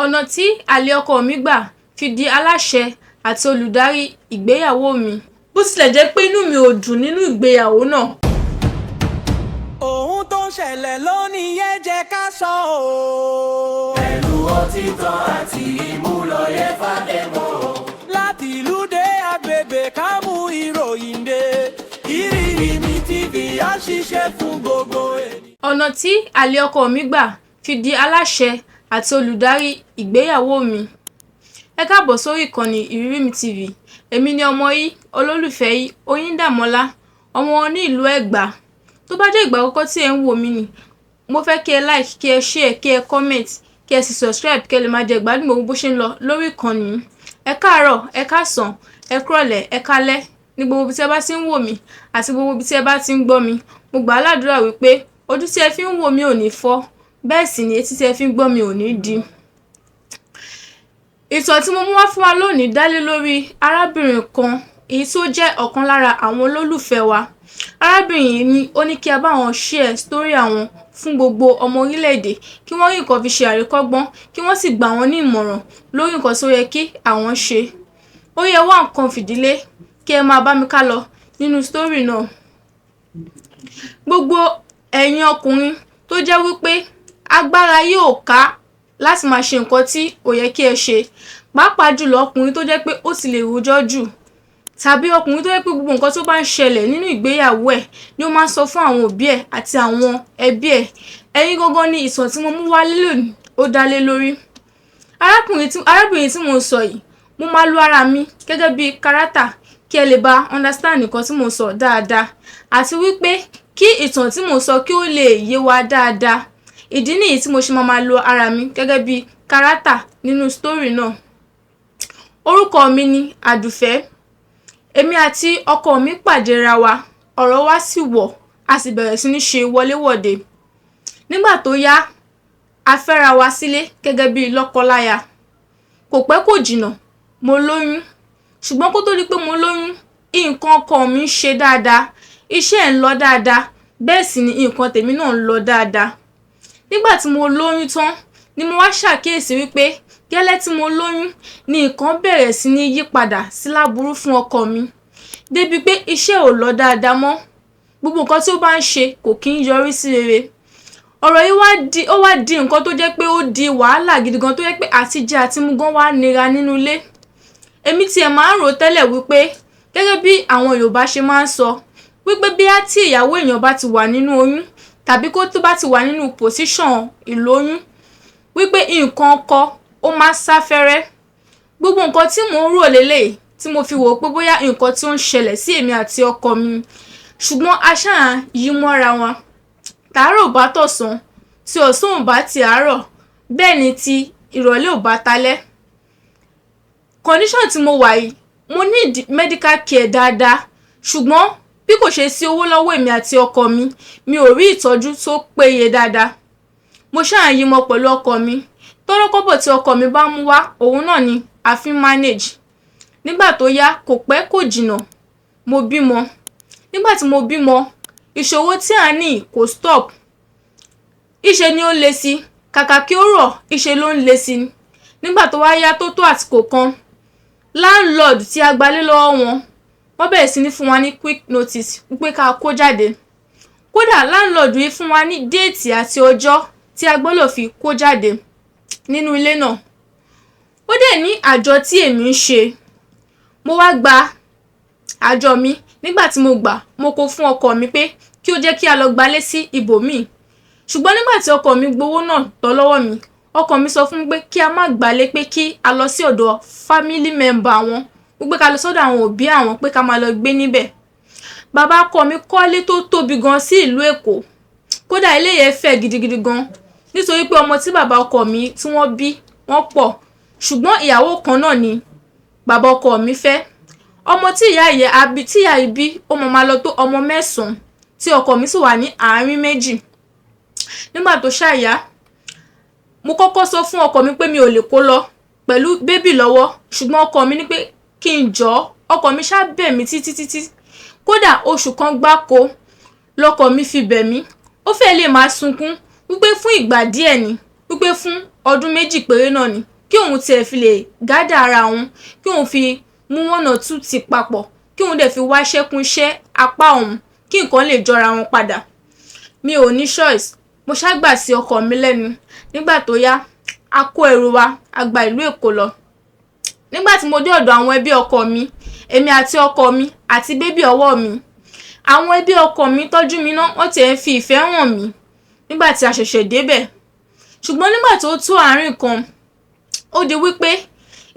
Ọ̀nà tí àlè ọkọ mi gbà fi di aláṣẹ àti olùdarí ìgbéyàwó mi, bó tilẹ̀ jẹ́ pé inú mi ò dùn nínú ìgbéyàwó náà. Ohun tó ń ṣẹlẹ̀ lónìí yẹn jẹ́ ká sọ ọ́. Pẹ̀lú òtítọ́ àti ìmúlòye fàdémọ̀. Láti ìlú dé agbègbè ká mú ìròyìn dé. Ìrírí Mi TV á ṣiṣẹ́ fún gbogbo ènìyàn. Ọ̀nà tí àlè ọkọ mi gbà fi di aláṣẹ àti olùdarí ìgbéyàwó mi. Ẹ káàbọ̀ sórí ìkànnì Ìrírí Mi TV. Èmi ni ọmọ yín, olólùfẹ́ yín, Oyíndàmọ́lá, ọmọ wọn ní ìlú Ẹ̀gbá. Tó bá jẹ́ ìgbà àkọ́kọ́ tí ẹ̀ ń wò mí ni, mo fẹ́ kí ẹ like, kí ẹ share, kí ẹ comment, kí ẹ sì subscribe kí ẹ lè máa jẹ ìgbádùn gbogbo bó ṣe ń lọ lórí ìkànnì yìí. Ẹ káàárọ̀, ẹ káàsán, ẹ kúrọ̀lẹ́, ẹ káalẹ́ ní gbogbo ibi tí ẹ bá ti ń wò mí àti gbogbo ibi tí ẹ bá ti ń gbọ́ mi. Mo gbà á ládùúrà wípé ojú tí ẹ fi ń wò mí ò ní fọ́, bẹ́ẹ̀ sì ni etí tí ẹ fi ń gbọ́ mi ò ní di. Ìtàn tí mo mú wá fún wa lónìí dá lé lórí arábìnrin kan, èyí tó jẹ́ ọ̀kan lára àwọn olólùfẹ́ wa. Arábìnrin yìí ni ó ní kí a bá wọn share story àwọn fún gbogbo ọmọ orílẹ̀-èdè, kí wọ́n rí nǹkan fi ṣe àríkọ́gbọ́n, kí wọ́n sì gbà wọ́n ní ìmọ̀ràn lórí nǹkan tó yẹ kí àwọn ṣe. Ó yẹ wá nǹkan fìdílé kí ẹ máa bá mi ká lọ nínú story náà. Gbogbo ẹ̀yin ọkùnrin tó jẹ́ wípé agbára yín ò ká láti máa ṣe nǹkan tí ò yẹ kí ẹ ṣe, pàápàá jùlọ ọkùnrin tó jẹ́ pé ó ti lè rojọ́ jù, tàbí ọkùnrin tó jẹ́ pé gbogbo nǹkan tó bá ń ṣẹlẹ̀ nínú ìgbéyàwó ẹ̀ ni ó máa ń sọ fún àwọn òbí ẹ̀ àti àwọn ẹbí ẹ̀. Ẹ̀yin gangan ni ìtàn tí mo mú wá lónìí ó dá lé lórí. Arábìnrin tí mò ń sọ yìí, mo máa lo ara mi gẹ́gẹ́ bí character kí ẹ lè bá understand nǹkan tí mò ń sọ dáadáa, àti wípé kí ìtàn tí mò ń sọ kí ó lè yé wa dáadáa. Ìdí nìyí tí mo ṣe máa lo ara mi gẹ́gẹ́ bí character nínú story náà. Orúkọ mi ni Àdùfẹ́. Èmi àti ọkọ mi pàdé ra wa, ọ̀rọ̀ wa sì wọ̀, a sì bẹ̀rẹ̀ sí ní ṣe wọléwọ̀de. Nígbà tó yá, a fẹ́ra wa sílé gẹ́gẹ́ bí lọ́kọláya. Kò pẹ́ kò jìnnà, mo lóyún. Ṣùgbọ́n kó tó di pé mo lóyún, nǹkan ọkọ mi ń ṣe dáadáa, iṣẹ́ ẹ̀ ń lọ dáadáa, bẹ́ẹ̀ sì ni nǹkan tèmi náà ń lọ dáadáa. Nígbà tí mo lóyún tán ni mo wá ṣàkíyèsí wípé gẹ́lẹ́ tí mo lóyún ni nǹkan bẹ̀rẹ̀ sí ní yí padà sí láburú fún ọkọ mi. Débi pé iṣẹ́ ò lọ dáadáa mọ́. Gbogbo nǹkan tí ó bá ń ṣe kò kí ń yọrí sí rere. Ọ̀rọ̀ yìí wá di nǹkan tó jẹ́ pé ó di wàhálà gidi gan, tó jẹ́ pé àtijẹ àti mu gan wá nira nínú ilé. Èmi tí ẹ máa ń rò tẹ́lẹ̀ wípé gẹ́gẹ́ bí àwọn Yorùbá ṣe máa ń sọ wípé bí á tí ìyàwó èèyàn bá ti wà nínú oyún tàbí kó tó bá ti wà nínú position ìlóyún, wípé nǹkan ọkọ ó máa ń sá fẹ́rẹ́. Gbogbo nǹkan tí mò ń rò lélẹ̀ tí mo fi wò ó pé bóyá nǹkan tí ó ń ṣẹlẹ̀ sí èmi àti ọkọ mi, ṣùgbọ́n a ṣáà yí mọ́ra wọn. Tàárọ̀ ò bá tọ̀sán, tí ọ̀sán ò bá ti àárọ̀, bẹ́ẹ̀ ni ti ìrọ̀lẹ́ ò bá talẹ́. Condition tí mo wà yìí, mo need medical care dáadáa, ṣùgbọ́n bí kò ṣe sí owó lọ́wọ́ èmi àti ọkọ mi, mi ò rí ìtọ́jú tó péye dáadáa. Mo ṣáà ń yí mọ́ pẹ̀lú ọkọ mi. Tọ́rọ́kọ́bọ̀ tí ọkọ mi bá mú wá, òun náà ni a fi ń manage. Nígbà tó yá, kò pẹ́ kò jìnnà, mo bímọ. Nígbà tí mo bímọ, ìṣòro tí à ń ní kò stop. Ìṣe ni ó le sí, kàkà kí ó rọ̀, ìṣe ló ń le sí. Nígbà tó wá yá tó tó àsìkò kan, landlord tí a gbalé lọ́wọ́ wọn, wọ́n bẹ̀rẹ̀ sí ní fún wa ní quick notice wípé ká kó jáde. Kódà landlord yìí fún wa ní date àti ọjọ́ tí a gbọ́dọ̀ fi kó jáde nínú ilé náà. Ó dẹ̀ ní àjọ tí èmi ń ṣe. Mo wá gba àjọ mi. Nígbà tí mo gbà, mo kó fún ọkọ mi pé kí ó jẹ́ kí a lọ gbalé sí ibòmíì. Ṣùgbọ́n nígbà tí ọkọ mi gbowó náà tán lọ́wọ́ mi, ọkọ mi sọ fún mi pé kí a má gbalé, pé kí a lọ sí ọ̀dọ̀ family member wọn, wípé ká lọ sọ́dọ̀ àwọn òbí àwọn, pé ká máa lọ gbé níbẹ̀. Bàbá ọkọ mi kọ́lé tó tóbi gan sí ìlú Èkó. Kódà ilé yẹn fẹ̀ gidigidi gan, nítorí pé ọmọ tí bàbá ọkọ mi tí wọ́n bí wọ́n pọ̀, ṣùgbọ́n ìyàwó kan náà ni bàbá ọkọ mi fẹ́. Ọmọ tí ìyá yìí àbí tí ìyá yìí bí, ó máa lọ tó ọmọ 9, tí ọkọ mi sì wà ní àárín méjì. Nígbà tó ṣàyà, mo kọ́kọ́ sọ fún ọkọ mi pé mi ò lè kó lọ pẹ̀lú baby lọ́wọ́, ṣùgbọ́n ọkọ mi ní pé kí n jọ̀ọ́. Ọkọ mi ṣá bẹ̀ mí títí títí. Kódà oṣù kan gbáko lọkọ mi fi bẹ̀ mí. Ó fẹ́ lè máa sunkún wípé fún ìgbà díẹ̀ ni, wípé fún ọdún 2 péré náà ni. Kí òun tiẹ̀ fi lè gádà ara òun, kí òun fi mú one or two ti papọ̀, kí òun dẹ̀ fi wá iṣẹ́ kún iṣẹ́ apá òun, kí nǹkan lè jọra wọn padà. Mi ò ní choice, mo ṣá gbà sí ọkọ mi lẹ́nu. Nígbà tó yá, a kó ẹrù wa, a gba ìlú Èkó lọ. Nígbà tí mo dé ọ̀dọ̀ àwọn ẹbí ọkọ mi, èmi àti ọkọ mi àti baby ọwọ́ mi, àwọn ẹbí ọkọ mi tọ́jú mi ná, wọ́n tiẹ̀ ń fi ìfẹ́ hàn mí nígbà tí a ṣẹ̀ṣẹ̀ débẹ̀. Ṣùgbọ́n nígbà tó tó àárín kan, ó di wípé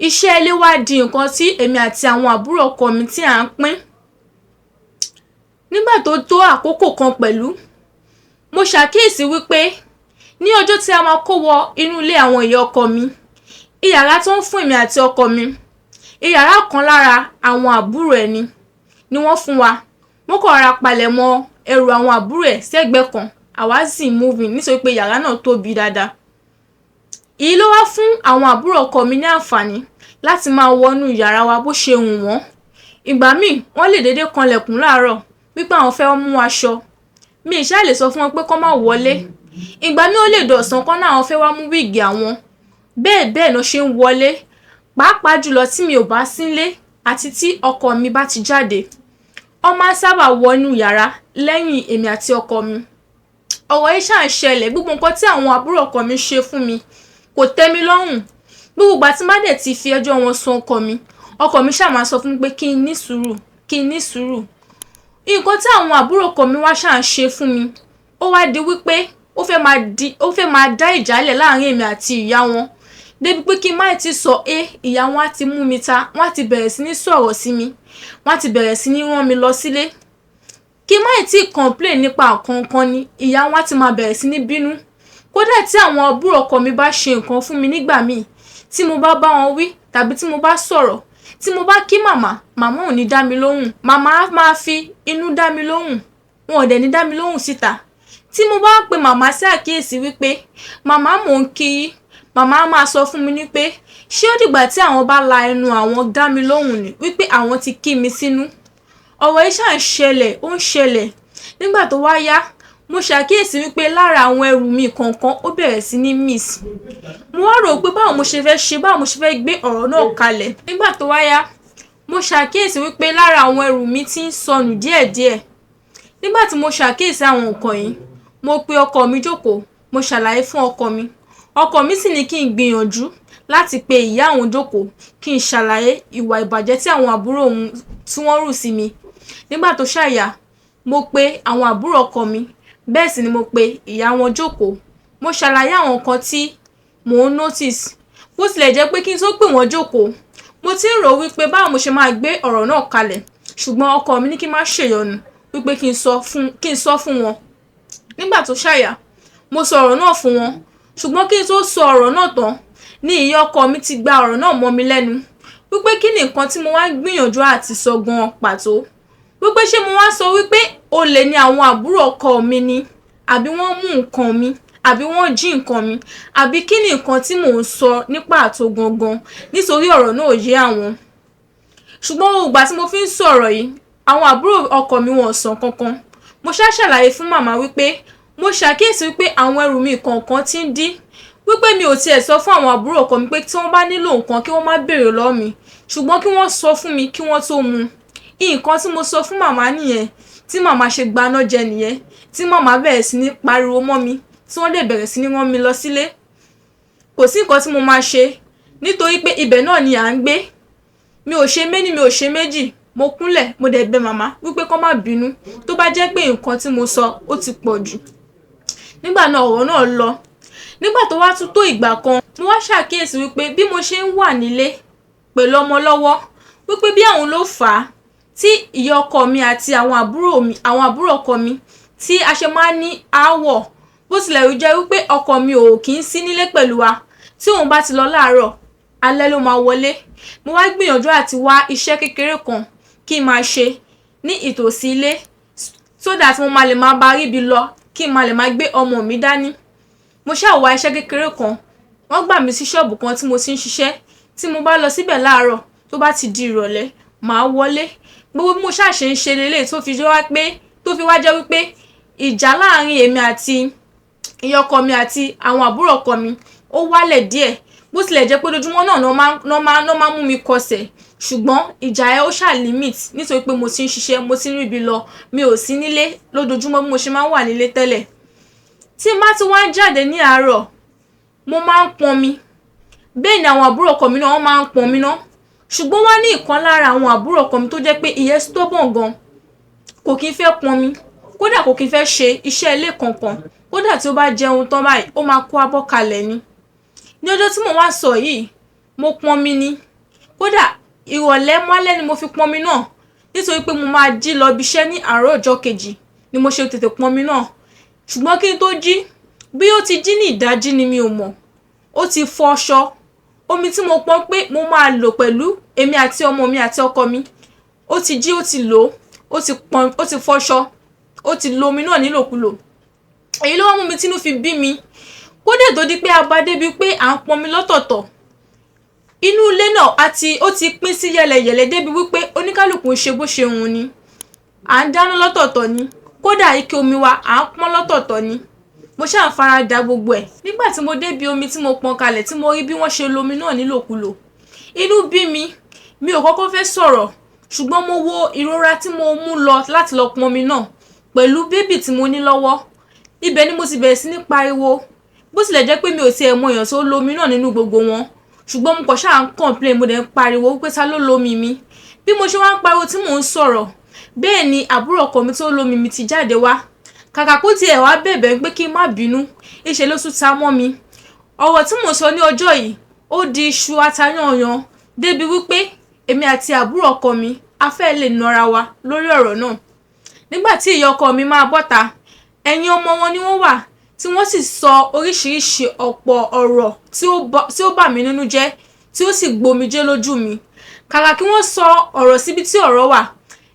iṣẹ́ ilé wá di nǹkan tí èmi àti àwọn àbúrò ọkọ mi tí à ń pín. Nígbà tó tó àkókò kan pẹ̀lú, mo ṣàkíyèsí wípé ní ọjọ́ tí a máa kó wọ inú ilé àwọn ìyá ọkọ mi, ìyàrá tó ń fún èmi àti ọkọ mi, ìyàrá kan lára àwọn àbúrò ẹni ni wọ́n fún wa. Wọ́n kàn rọra palẹ̀mọ́ ẹrù àwọn àbúrò ẹ̀ sẹ́gbẹ̀ẹ́ kan, àwa sì move in nítorí pé yàrá náà tóbi dáadáa. Èyí ló wá fún àwọn àbúrò ọkọ mi ní àǹfààní láti máa wọnú yàrá wa bó ṣe wù wọ́n. Ìgbà míì wọ́n lè dédé kanlẹ̀kùn láàárọ̀ wípé àwọn fẹ́ mú aṣọ. Mi ì ṣá lè sọ fún wọn pé kó má wọlé. Ìgbà míì ó lè dọ̀sán kán náà àwọn fẹ́ wá mú wig àwọn. Bẹ́ẹ̀ bẹ́ẹ̀ ló ṣe ń wọlé, pàápàá jùlọ tí mi ò bá sí nílé àti tí ọkọ mi bá ti jáde. Wọ́n máa ń sábà wọ inú yàrá lẹ́yìn èmi àti ọkọ mi. Ọ̀rọ̀ yìí ṣà ń ṣẹlẹ̀, gbogbo nǹkan tí àwọn àbúrò ọkọ mi ṣe fún mi kò tẹ́ mi lọ́rùn. Gbogbo ìgbà tí n bá dẹ̀ ti fi ẹjọ́ wọn sun ọkọ mi, ọkọ mi ṣà máa sọ fún mi pé kí n ní sùúrù, kí n ní sùúrù. Nǹkan tí àwọn àbúrò ọkọ mi wá ṣà ń ṣe fún mi, ó wá di wípé ó fẹ́ máa dá ìjà lẹ̀ láàrin èmi àti ìyá wọn. Débi pé kí n má tí sọ é, ìyá wọn á ti mú mi ta, wọ́n á ti bẹ̀rẹ̀ sí ní sọ̀rọ̀ sí mi, wọ́n á ti bẹ̀rẹ̀ sí ní rán mi lọ sílé. Kí n má tí complain nípa nǹkan kan ni ìyá wọn á ti máa bẹ̀rẹ̀ sí ní bínú. Kódà tí àwọn àbúrò ọkọ mi bá ṣe nǹkan fún mi nígbà míì, tí mo bá bá wọn wí tàbí tí mo bá sọ̀rọ̀, tí mo bá kí màmá, màmá ò ní dá mi lóhùn. Màmá á máa fi inú dá mi lóhùn, wọn ò dẹ̀ ní dá mi lóhùn síta. Tí mo bá pe màmá sí àkíyèsí wípé màmá mò ń kí yín, màmá á máa sọ fún mi ní pé ṣé ó dìgbà tí àwọn bá la ẹnu àwọn dá mi lóhùn ni wípé àwọn ti kí mi sínú. Ọ̀rọ̀ yìí ṣà ń ṣẹlẹ̀, ó ń ṣẹlẹ̀. Nígbà tó wá yá, mo ṣàkíyèsí wípé lára àwọn ẹrù mi kọ̀ọ̀kan ó bẹ̀rẹ̀ sí ní miss. Mo wá rò pé báwo mo ṣe fẹ́ ṣe, báwo mo ṣe fẹ́ gbé ọ̀rọ̀ náà kalẹ̀. Nígbà tó wá yá, mo ṣàkíyèsí wípé lára àwọn ẹrù mi tí ń sọnù díẹ̀díẹ̀. Nígbà tí mo ṣàkíyèsí àwọn nǹkan yìí, mo pe ọkọ mi jókòó, mo ṣàlàyé fún ọkọ mi. Ọkọ mi sì ní kí n gbìyànjú láti pe ìyá òun jókòó, kí n ṣàlàyé ìwà ìbàjẹ́ tí àwọn àbúrò òun tí wọ́n rù sí mi. Nígbà tó ṣàyà, mo pe àwọn àbúrò ọkọ mi, bẹ́ẹ̀ sì ni mo pe ìyá wọn jókòó. Mo ṣàlàyé àwọn nǹkan tí mò ń notice. Bó tilẹ̀ jẹ́ pé kí n tó pè wọ́n jókòó, mo ti ń rò wípé báwo mo ṣe máa gbé ọ̀rọ̀ náà kalẹ̀. Ṣùgbọ́n ọkọ mi ní kí n má ṣèyọnu, wípé kí n sọ fún wọn. Nígbà tó ṣàyà, mo sọ ọ̀rọ̀ náà fún wọn. Ṣùgbọ́n kí n tó sọ ọ̀rọ̀ náà tán, ní ìyá ọkọ mi ti gba ọ̀rọ̀ náà mọ́ mi lẹ́nu. Wípé kí ni nǹkan tí mo wá ń gbìyànjú àti sọ gan pàtó. Wípé ṣé mo wá sọ wípé olè ni àwọn àbúrò ọkọ mi ni, àbí wọ́n mú nǹkan mi, àbí wọ́n jí nǹkan mi, àbí kí ni nǹkan tí mò ń sọ ní pàtó gangan, nítorí ọ̀rọ̀ náà ò yé àwọn. Ṣùgbọ́n gbogbo ìgbà tí mo fi ń sọ ọ̀rọ̀ yìí, àwọn àbúrò ọkọ mi wọn ò sọ nǹkan kan. Mo ṣá ṣàlàyé fún màmá wípé mo ṣàkíyèsí wípé àwọn ẹrù mi kọ̀ọ̀kan tí ń dí. Wípé mi ò tiẹ̀ sọ fún àwọn àbúrò ọkọ mi pé tí wọ́n bá nílò nǹkan kí wọ́n má bèèrè lọ́wọ́ mi, ṣùgbọ́n kí wọ́n sọ fún mi kí wọ́n tó mú. Nǹkan tí mo sọ fún màmá nìyẹn, tí màmá ṣe gbaná jẹ nìyẹn, tí màmá bẹ̀rẹ̀ sí ní pariwo mọ́ mi, tí wọ́n dẹ̀ bẹ̀rẹ̀ sí ní rán mi lọ sílé. Kò sí nǹkan tí mo máa ṣe nítorí pé ibẹ̀ náà ni à ń gbé. Mi ò ṣe méní, mi ò ṣe méjì. Mo kúnlẹ̀, mo dẹ̀ bẹ màmá wípé kó má bínú tó bá jẹ́ pé nǹkan tí mo sọ ó ti pọ̀ jù. Nígbà náà ọ̀rọ̀ náà lọ. Nígbà tó wá tún tó ìgbà kan, mo wá ṣàkíyèsí wípé bí mo ṣe ń wà nílé pẹ̀lú ọmọ lọ́wọ́, wípé bí àwọn ló fà á tí ìyá ọkọ mi àti àwọn àbúrò mi, àwọn àbúrò ọkọ mi tí a ṣe máa ń ní aáwọ̀. Bó tilẹ̀ rí jẹ́ wípé ọkọ mi ò kí ń sí nílé pẹ̀lú wa, tí òun bá ti lọ láàárọ̀, alẹ́ ló máa wọlé. Mo wá gbìyànjú àti wá iṣẹ́ kékeré kan kí n máa ṣe ní ìtòsí ilé, so that mo máa lè máa bá ríbi lọ, kí n máa lè máa gbé ọmọ mi dání. Mo ṣà wá iṣẹ́ kékeré kan, wọ́n gbà mí sí ṣọ́ọ̀bù kan tí mo ti ń ṣiṣẹ́. Tí mo bá lọ síbẹ̀ láàárọ̀, tó bá ti di ìrọ̀lẹ́, màá wọlé. Gbogbo bí mo ṣà ṣe ń ṣe lélẹ̀ tó fi wá pé, tó fi wá jẹ́ wípé ìjà láàrin èmi àti ìyá ọkọ mi àti àwọn àbúrò ọkọ mi ó wálẹ̀ díẹ̀. Gbogbo Bó tilẹ̀ jẹ́ pé ojoojúmọ́ náà ná máa ń mú mi kọsẹ̀, ṣùgbọ́n ìjà yẹn ó ṣáà limit nítorí pé mo ti ń ṣiṣẹ́, mo ti ń ríbi lọ, mi ò sí nílé lójoojúmọ́ bí mo ṣe máa ń wà nílé tẹ́lẹ̀. Tí n bá ti wá ń jáde ní àárọ̀, mo máa ń pọnmi. Bẹ́ẹ̀ ni àwọn àbúrò ọkọ mi náà, wọ́n máa ń pọnmi ná. Ṣùgbọ́n wá ní ìkan lára àwọn àbúrò ọkọ mi tó jẹ́ pé ìyẹn stubborn gan, kò kí ń fẹ́ pọnmi, kódà kò kí ń fẹ́ ṣe iṣẹ́ ilé kankan, kódà tí ó bá jẹun tán báyìí, ó máa kó abọ́ kalẹ̀ ni. Ní ọjọ́ tí mò ń wá sọ yìí, mo pọnmi ni. Kódà ìrọ̀lẹ́ mọ́lẹ̀ ni mo fi pọnmi náà, nítorí pé mo máa jí lọ ibi iṣẹ́ ní àárọ̀ ọjọ́ kejì ni mo ṣe tètè pọnmi náà. Ṣùgbọ́n kí n tó jí, bí ó ti jí ní ìdájí ni mi ò mọ̀. Ó ti fọ aṣọ. Omi tí mo pọn pé mo máa lò pẹ̀lú èmi àti ọmọ mi àti ọkọ mi, ó ti jí, ó ti lò ó, ti pọn, ó ti fọṣọ, ó ti lo omi náà nílòkulò. Èyí ló wá mú mi tínú fi bí mi. Kódà tó di pé a bá débi pé à ń pọnmi lọ́tọ̀ọ̀tọ̀. Inú ilé náà ó ti pín sí yẹlẹyẹ̀lẹ débi wípé oníkálukú ń ṣe bó ṣe wù ú ni. À ń dáná lọ́tọ̀ọ̀tọ̀ ni. Kódà ike omi wa à ń pọ́n lọ́tọ̀ọ̀tọ̀ ni. Mo ṣáà ń faradà gbogbo ẹ̀. Nígbà tí mo débi omi tí mo pọn kalẹ̀ tí mo rí bí wọ́n ṣe lo omi náà nílòkulò, inú bí mi. Mi ò kọ́kọ́ fẹ́ sọ̀rọ̀, ṣùgbọ́n mo wo ìrora tí mo mú lọ láti lọ pọn omi náà pẹ̀lú bébì tí mo ní lọ́wọ́. Ibẹ̀ ni mo ti bẹ̀rẹ̀ sí ní pariwo. Bó tilẹ̀ jẹ́ pé mi ò tiẹ̀ mọ èèyàn tó lo omi náà nínú gbogbo wọn, ṣùgbọ́n mo kàn ṣáà ń complain, mo dẹ̀ ń pariwo wípé ta ló lo omi mi. Bí mo ṣe wá ń pariwo tí mò ń sọ̀rọ̀, bẹ́ẹ̀ ni àbúrò ọkọ mi tó lo omi mi ti jáde wá. Kàkà kó tiẹ̀ wá bẹ̀bẹ̀ pé kí n má bínú, ìṣe ló tún ta mọ́ mi. Ọ̀rọ̀ tí mò ń sọ ní ọjọ́ yìí, ó di iṣu atayanyan débi wípé èmi àti àbúrò ọkọ mi a fẹ́ lè nara wa lórí ọ̀rọ̀ náà. Nígbà tí ìyá ọkọ mi máa bọ́ta, ẹ̀yìn ọmọ wọn ni wọ́n wà tí wọ́n sì sọ oríṣiríṣi ọ̀pọ̀ ọ̀rọ̀ tí ó bà mí nínú jẹ́, tí ó sì gbomijé lójú mi. Kàkà kí wọ́n sọ ọ̀rọ̀ síbi tí ọ̀rọ̀ wà,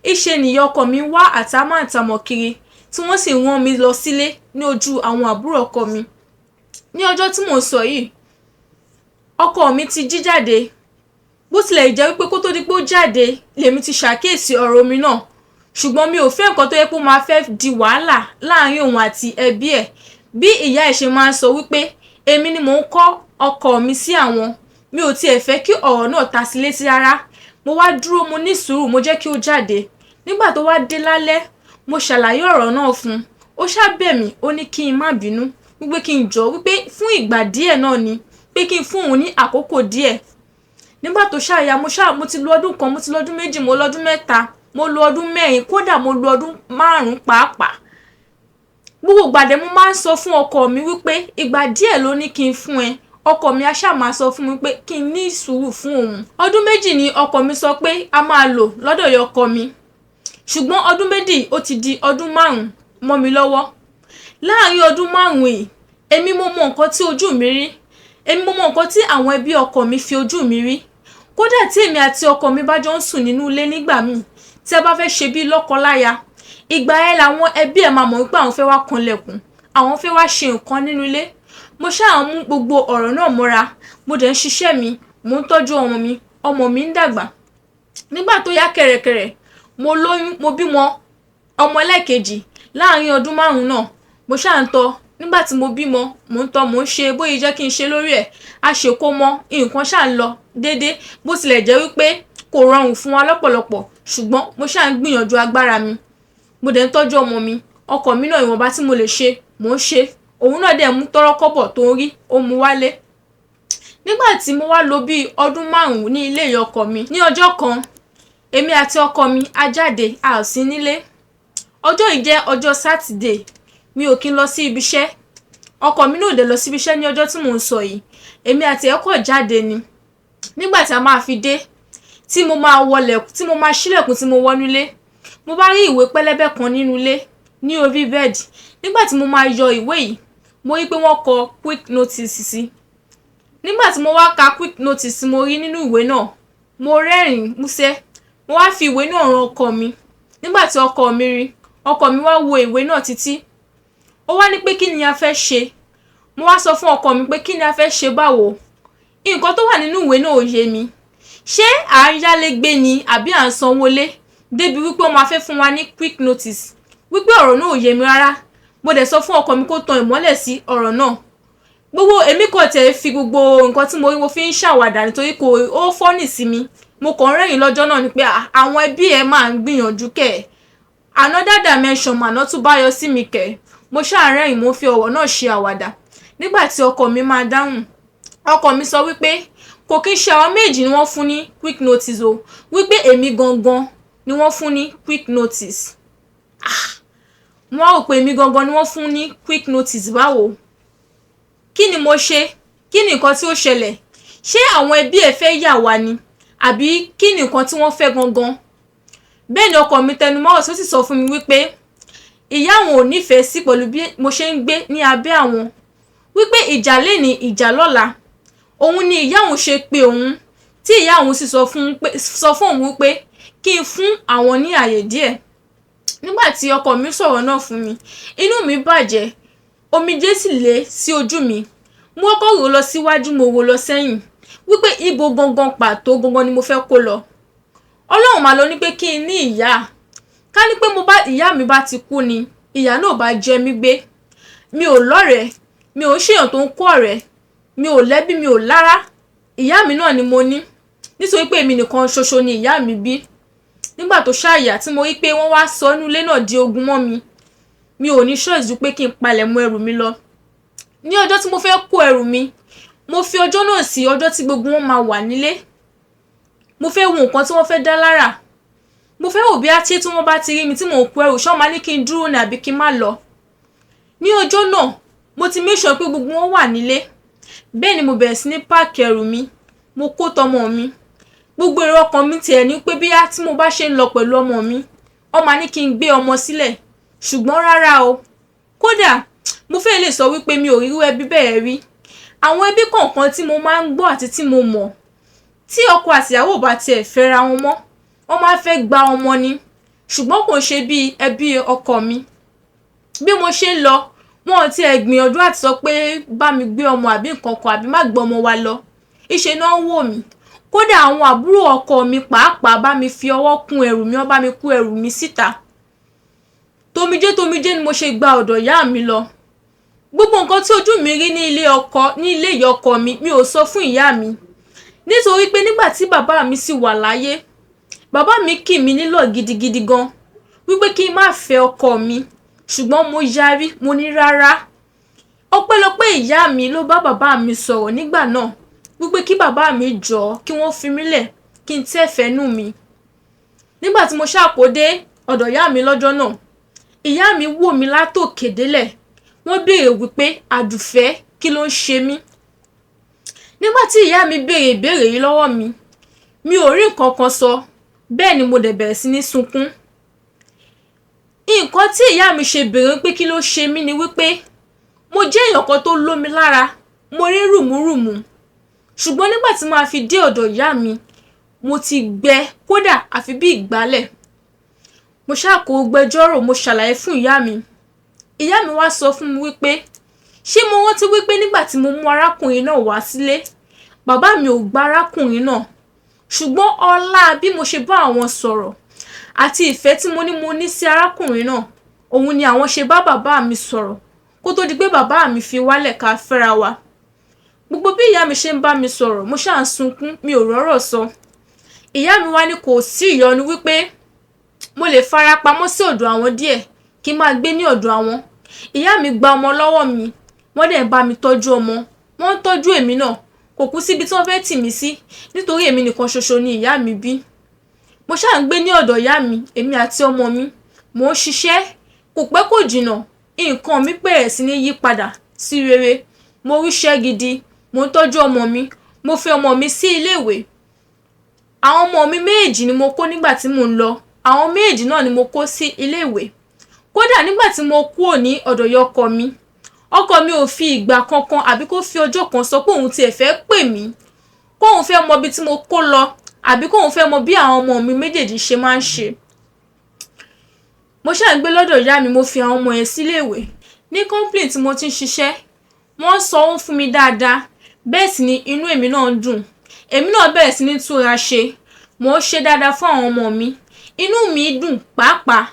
ìṣe ni ìyá ọkọ mi wá àtàmọ̀tàmọ̀ kiri tí wọ́n sì rán mi lọ sílé ní ojú àwọn àbúrò ọkọ mi. Ní ọjọ́ tí mò ń sọ yìí, ọkọ mi ti jí jáde. Bó tilẹ̀ jẹ́ wípé kó tó di pé ó jáde lèmi ti ṣàkíyèsí ọ̀rọ̀ omi náà, ṣùgbọ́n mi ò fẹ́ nǹkan tó yẹ pé ó máa fẹ́ di wàhálà láàárín òun àti ẹbí ẹ̀. Bí ìyá ẹ̀ ṣe máa ń sọ wípé èmi ni mò ń kọ́ ọkọ mi sí àwọn, mi ò tiẹ̀ fẹ́ kí ọ̀rọ̀ náà ta sí létí rárá. Mo wá dúró, mo ní sùúrù, mo jẹ́ kí ó jáde. Nígbà tó wá dé lálẹ́, mo ṣàlàyé ọ̀rọ̀ náà fún un. Ó ṣá bẹ̀ mí, ó ní kí n má bínú, wípé kí n jọ̀ọ́, wípé fún ìgbà díẹ̀ náà ni, pé kí n fún òun ní àkókò díẹ̀. Nígbà tó ṣá ya, mo ti lo ọdún kan, mo ti lo ọdún méjì, mo lo ọdún mẹ́ta, mo lo ọdún mẹ́rin, kódà mo lo ọdún márùn-ún pàápàá. Gbogbo ìgbà dẹ̀ mo máa ń sọ fún ọkọ mi wípé ìgbà díẹ̀ ló ní kí n fún ẹ. Ọkọ mi a ṣá máa sọ fún mi pé kí n ní sùúrù fún òun. Ọdún méjì ni ọkọ mi sọ pé a máa lò lọ́dọ̀ ìyá ọkọ mi. Ṣùgbọ́n ọdún méjì ó ti di ọdún márùn-ún mọ́ mi lọ́wọ́. Láàárín ọdún márùn-ún yìí, èmi mo mọ nǹkan tí ojú mi rí. Èmi mo mọ nǹkan tí àwọn ẹbí ọkọ mi fi ojú mi rí. Kódà tí èmi àti ọkọ mi bá jọ ń sùn nínú ilé nígbà míì, tí a bá fẹ́ ṣe bí lọ́kọ láya, ìgbà yẹn làwọn ẹbí ẹ̀ máa mọ̀ wípé àwọn fẹ́ wá kanlẹ̀kùn, àwọn fẹ́ wá ṣe nǹkan nínú ilé. Mo ṣáà ń mú gbogbo ọ̀rọ̀ náà mọ́ra. Mo dẹ̀ ń ṣiṣẹ́ mi, mò ń tọ́jú ọmọ mi, ọmọ mi ń dàgbà. Nígbà tó yá kẹ̀rẹ̀kẹ̀rẹ̀, mo lóyún, mo bímọ ọmọ ẹlẹ́ẹ̀kejì láàárín ọdún márùn-ún náà. Mo ṣáà ń tọ́. Nígbà tí mo bímọ, mò ń tọ́, mò ń ṣe bóyá jẹ́ kí n ṣe lórí ẹ̀. A ṣe kó mọ, nǹkan ṣáà ń lọ déédé. Bó tilẹ̀ jẹ́ wípé kò rọrùn fún wa lọ́pọ̀lọpọ̀, ṣùgbọ́n mo ṣáà ń gbìyànjú agbára mi. Mo dẹ̀ ń tọ́jú ọmọ mi. Ọkọ mi náà ìwọ̀nba tí mo lè ṣe, mò ń ṣe. Òun náà dẹ̀ mú tọ́rọ́kọ́bọ̀ tó ń rí, ó mú wálé. Nígbà tí mo wá lò bí ọdún márùn-ún ní ilé ìyá ọkọ mi, ní ọjọ́ kan, èmi àti ọkọ mi a jáde, a ò sí nílé. Ọjọ́ yìí jẹ́ ọjọ́ Saturday. Mi ò kí ń lọ sí ibi iṣẹ́. Ọkọ mi náà ò dẹ̀ lọ sí ibi iṣẹ́ ní ọjọ́ tí mò ń sọ yìí. Èmi àti ẹ̀ kọ̀ jáde ni. Nígbà tí a máa fi dé, tí mo máa wọlé, tí mo máa ṣílẹ̀kùn tí mo wọnú ilé, mo bá rí ìwé pẹlẹbẹ kan nínú ilé ní orí bẹ́ẹ̀dì. Nígbà tí mo máa yọ ìwé yìí, mo rí pé wọ́n kọ quick notice sí. Nígbà tí mo wá ka quick notice tí mo rí nínú ìwé náà, mo rẹ́rìn-ín músẹ́. Mo wá fi ìwé náà ran ọkọ mi. Nígbà tí ọkọ mi rí, ọkọ mi wá wo ìwé náà títí. Ó wá ní pé kí ni a fẹ́ ṣe. Mo wá sọ fún ọkọ mi pé kí ni a fẹ́ ṣe báwo. Nǹkan tó wà nínú ìwé náà ò yé mi. Ṣé à ń yálé gbé ni àbí à ń sanwó lé? Débi wípé wọ́n máa fẹ́ fún wa ní quick notice. Wípé ọ̀rọ̀ náà ò yé mi rárá. Mo dẹ̀ sọ fún ọkọ mi kó tan ìmọ́lẹ̀ sí ọ̀rọ̀ náà. Gbogbo èmi kàn tẹ̀ fi gbogbo nǹkan tí mo rí, mo fi ń ṣàwàdà nítorí kò ó funny sí mi. Mo kàn ń rẹ́rìn lọ́jọ́ náà ni pé àwọn ẹbí ẹ máa ń gbìyànjú kẹ̀. Another dimension mà náà tún bá yọ sí mi kẹ̀. Mo ṣáà rẹ́rìn, mo fi ọ̀rọ̀ náà ṣe àwàdà. Nígbà tí ọkọ mi máa dáhùn, ọkọ mi sọ wípé kò kí ń ṣe àwọn méjì ni wọ́n fún ní quick notice o, wípé èmi gangan ni wọ́n fún ní quick notice. Ah! Mo wá rò pé èmi gangan ni wọ́n fún ní quick notice báwo? Kí ni mo ṣe? Kí ni nǹkan tí ó ṣẹlẹ̀? Ṣé àwọn ẹbí ẹ fẹ́ yà wá ni? Àbí kí ni nǹkan tí wọ́n fẹ́ gangan? Bẹ́ẹ̀ ni ọkọ mi tẹnumọ́ ọ̀rọ̀, tó sì sọ fún mi wípé ìyá àwọn ò nífẹ̀ẹ́ sí pẹ̀lú bí mo ṣe ń gbé ní abẹ́ àwọn, wípé ìjà léni, ìjà lọ́la. Òun ni ìyá òun ṣe pé òun, tí ìyá òun sì sọ fún òun wípé kí n fún àwọn ní àyè díẹ̀. Nígbà tí ọkọ mi sọ̀rọ̀ náà fún mi, inú mi bàjẹ́, omijé sì lé sí ojú mi. Mo kọ́kọ́ rò lọ síwájú, mo rò lọ sẹ́yìn wípé ibo gangan pàtó gangan ni mo fẹ́ kó lọ. Ọlọ́run máa lọ ní pé kí n ní ìyá. Ká ní pé mo bá ìyá mi bá ti kú ni, ìyá náà bá jẹ mí gbé. Mi ò lọ́rẹ̀ẹ́, mi ò ṣèyàn tó ń kó ọ̀rẹ́, mi ò lẹ́bí, mi ò lára. Ìyá mi náà ni mo ní, nítorí pé èmi nìkan ṣoṣo ni ìyá mi bí. Nígbà tó ṣàyà tí mo rí pé wọ́n wá sọ inú ilé náà di ogun mọ́ mi, mi ò ní choice ju pé kí n palẹ̀ mọ́ ẹrù mi lọ. Ní ọjọ́ tí mo fẹ́ kó ẹrù mi, mo fi ọjọ́ náà sí ọjọ́ tí gbogbo wọn máa wà nílé. Mo fẹ́ wo nǹkan tí wọ́n fẹ́ dá lára. Mo fẹ́ wò bí á tí wọ́n bá ti rí mi tí mò ń kó ẹrù, ṣé wọ́n máa ní kí n dúró ní àbí kí n má lọ. Ní ọjọ́ náà, mo ti make sure pé gbogbo wọn wà nílé. Bẹ́ẹ̀ ni mo bẹ̀rẹ̀ sí ní pack ẹrù mi. Mo kó tọmọ mi. Gbogbo èrò ọkàn mi tiẹ̀ ní pé bí á tí mo bá ṣe ń lọ pẹ̀lú ọmọ mi, wọ́n máa ní kí n gbé ọmọ sílẹ̀. Ṣùgbọ́n rárá o. Kódà mo fẹ́ lè sọ wípé mi ò rí irú ẹbí bẹ́ẹ̀ rí. Àwọn ẹbí kọ̀ọ̀kan tí mo máa ń gbọ́ àti tí mo mọ̀, tí ọkọ àti ìyàwó bá tiẹ̀ fẹ́ra wọn mọ́, wọ́n máa fẹ́ gba ọmọ ni. Ṣùgbọ́n kò ṣe bí ẹbí ọkọ mi. Bí mo ṣe ń lọ, wọn ò tiẹ̀ gbìyànjú àti sọ pé bá mi gbé ọmọ àbí nǹkan kan, àbí má gbé ọmọ wa lọ. Ìṣe náà ń wò mí. Kódà àwọn àbúrò ọkọ mi pàápàá bá mi fi ọwọ́ kún ẹrù mi, wọ́n bá mi kó ẹrù mi síta. Tomijé tomijé ni mo ṣe gba ọ̀dọ̀ ìyá mi lọ. Gbogbo nǹkan tí ojú mi rí ní ilé ọkọ, ní ilé ìyá ọkọ mi, mi ò sọ fún ìyá mi. Nítorí pé nígbà tí bàbá mi sì wà láyé, bàbá mi kì mí nílọ̀ gidigidi gan wípé kí n má fẹ́ ọkọ mi. Ṣùgbọ́n mo yarí, mo ní rárá. Ọpẹ́lọpẹ́ ìyá mi ló bá bàbá mi sọ̀rọ̀ nígbà náà wípé kí bàbá mi jọ̀ọ́, kí wọ́n fi mí lẹ̀, kí n tẹ́fẹ̀ẹ́ nù mí. Nígbà tí mo ṣàkó dé ọ̀dọ̀ ìyá mi lọ́jọ́ náà, ìyá mi wò mí látòkè délẹ̀. Wọ́n béèrè wípé Àdùfẹ́, kí ló ń ṣe mí? Nígbà tí ìyá mi béèrè ìbéèrè yìí lọ́wọ́ mi, mi ò rí nǹkan kan sọ. Bẹ́ẹ̀ ni mo dẹ̀ bẹ̀rẹ̀ sí ní sunkún. Nǹkan tí ìyá mi ṣe béèrè pé kí ló ṣe mí ni wípé mo jẹ́ èèyàn kan tó lómi lára, mo rí rùmúrùmú. Ṣùgbọ́n nígbà tí màá fi dé ọ̀dọ̀ ìyá mi, mo ti gbẹ kódà àfi bí ìgbálẹ̀. Mo ṣàkó gbẹjọ́rò, mo ṣàlàyé fún ìyá mi. Ìyá mi wá sọ fún mi wípé ṣé mo rántí wípé nígbà tí mo mú arákùnrin náà wá sílé, bàbá mi ò gba arákùnrin náà. Ṣùgbọ́n ọlá bí mo ṣe bá àwọn sọ̀rọ̀ àti ìfẹ́ tí mo ní sí arákùnrin náà, òun ni àwọn ṣe bá bàbá mi sọ̀rọ̀ kó tó di pé bàbá mi fi wálẹ̀ ká fẹ́ra wa. Gbogbo bí ìyá mi ṣe ń bá mi sọ̀rọ̀, mo ṣáà ń sunkún, mi ò rọ́rọ̀ sọ. Ìyá mi wá ní kò sí ìyọnu, wípé mo lè fara pamọ́ sí ọ̀dọ̀ àwọn díẹ̀, kí n máa gbé ní ọ̀dọ̀ àwọn. Ìyá mi gba ọmọ lọ́wọ́ mi, wọ́n dẹ̀ ń bá mi tọ́jú ọmọ, wọ́n ń tọ́jú èmi náà. Kò kú síbi tí wọ́n fẹ́ tì mí sí, nítorí èmi nìkan ṣoṣo ni ìyá mi bí. Mo ṣáà ń gbé ní ọ̀dọ̀ ìyá mi, èmi àti ọmọ mi. Mò ń ṣiṣẹ́, kò pẹ́ kò jìnnà, nǹkan mi bẹ̀rẹ̀ sí ní yí padà sí rere. Mo ríṣẹ́ gidi, mò ń tọ́jú ọmọ mi, mo fi ọmọ mi sí ilé ìwé. Àwọn ọmọ mi méjì ni mo kó nígbà tí mò ń lọ. Àwọn méjì náà ni mo kó sí ilé ìwé. Kódà nígbà tí mo kúrò ní ọ̀dọ̀ ìyá ọkọ mi, ọkọ mi ò fi ìgbà kankan àbí kó fi ọjọ́ kan sọ pé òun tiẹ̀ fẹ́ pè mí, kóun fẹ́ mọ ibi tí mo kó lọ, àbí kóun fẹ́ mọ bí àwọn ọmọ mi méjèèjì ṣe máa ń ṣe. Mo ṣáà ń gbé lọ́dọ̀ ìyá mi, mo fi àwọn ọmọ yẹn sílé ìwé. Ní company tí mo ti ń ṣiṣẹ́, wọ́n ń sanwó fún mi dáadáa. Bẹ́ẹ̀ sì ni inú èmi náà ń dùn. Èmi náà bẹ̀rẹ̀ sí ní túra ṣe. Mò ń ṣe dáadáa fún àwọn ọmọ mi. Inú mi dùn pàápàá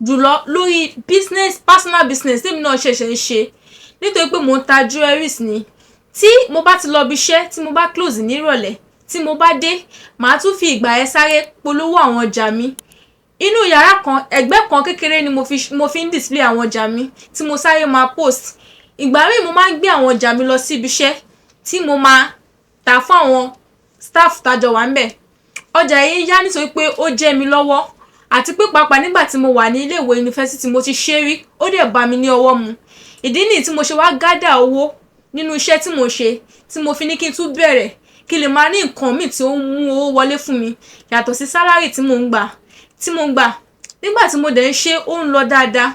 jùlọ lórí business, personal business tí èmi náà ṣẹ̀ṣẹ̀ ń ṣe. Nítorí pé mò ń ta jewelries ni. Tí mo bá ti lọ ibi iṣẹ́, tí mo bá close ní ìrọ̀lẹ́, tí mo bá dé, màá tún fi ìgbà yẹn sáré polówó àwọn ọjà mi. Inú yàrá kan, ẹ̀gbẹ́ kan kékeré ni mo fi ń display àwọn ọjà mi tí mo sáré máa post. Ìgbà míì, mo máa ń gbé àwọn ọjà mi lọ sí ibi iṣẹ́ tí mo máa tà fún àwọn staff tá jọ wà ńbẹ̀. Ọjà yìí ń yá nítorí pé ó jẹ́ mi lọ́wọ́, àti pé pàápàá nígbà tí mo wà ní ilé ìwé yunifásítì, mo ti ṣe rí, ó dẹ̀ bá mi ní ọwọ́ mu. Ìdí nìyí tí mo ṣe wá gather owó nínú iṣẹ́ tí mo ṣe, tí mo fi ní kí n tún bẹ̀rẹ̀, kí n lè máa ní nǹkan míì tí ó ń mú owó wọlé fún mi yàtọ̀ sí salary tí mò ń gbà. Nígbà tí mo dẹ̀ ń ṣe, ó ń lọ dáadáa,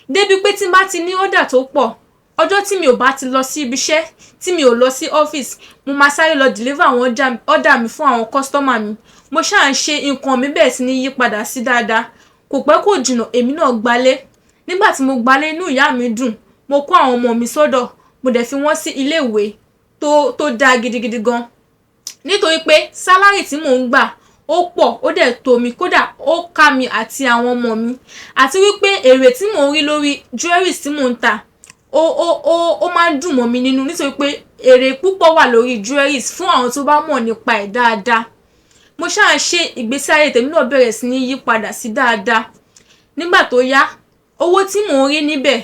débi pé tí n bá ti ní order tó pọ̀, ọjọ́ tí mi ò bá ti lọ sí ibi iṣẹ́, tí mi ò lọ sí ọ́fíìsì, mo máa sáré lọ deliver àwọn order mi fún àwọn customer mi. Mo ṣáà ń ṣe, nǹkan mi bẹ̀rẹ̀ sí ní yí padà sí dáadáa. Kò pẹ́ kò jìnnà, èmi náà gbalé. Nígbà tí mo gbalé, inú ìyá mi dùn. Mo kó àwọn ọmọ mi sọ́dọ̀, mo dẹ̀ fi wọ́n sí ilé ìwé tó dáa gidigidi gan, nítorí pé salary tí mò ń gbà ó pọ̀, ó dẹ̀ tó mi, kódà ó ká mi àti àwọn ọmọ mi, àti wípé èrè tí mò ń rí lórí jewelries tí mò ń tà, ó máa ń dùn mọ́ mi nínú, nítorí pé èrè púpọ̀ wà lórí jewelries fún àwọn tó bá mọ̀ nípa ẹ̀ dáadáa. Mo ṣáà ń ṣe, ìgbésí ayé tèmi náà bẹ̀rẹ̀ sí ní yí padà sí dáadáa. Nígbà tó yá, owó tí mò ń rí níbẹ̀,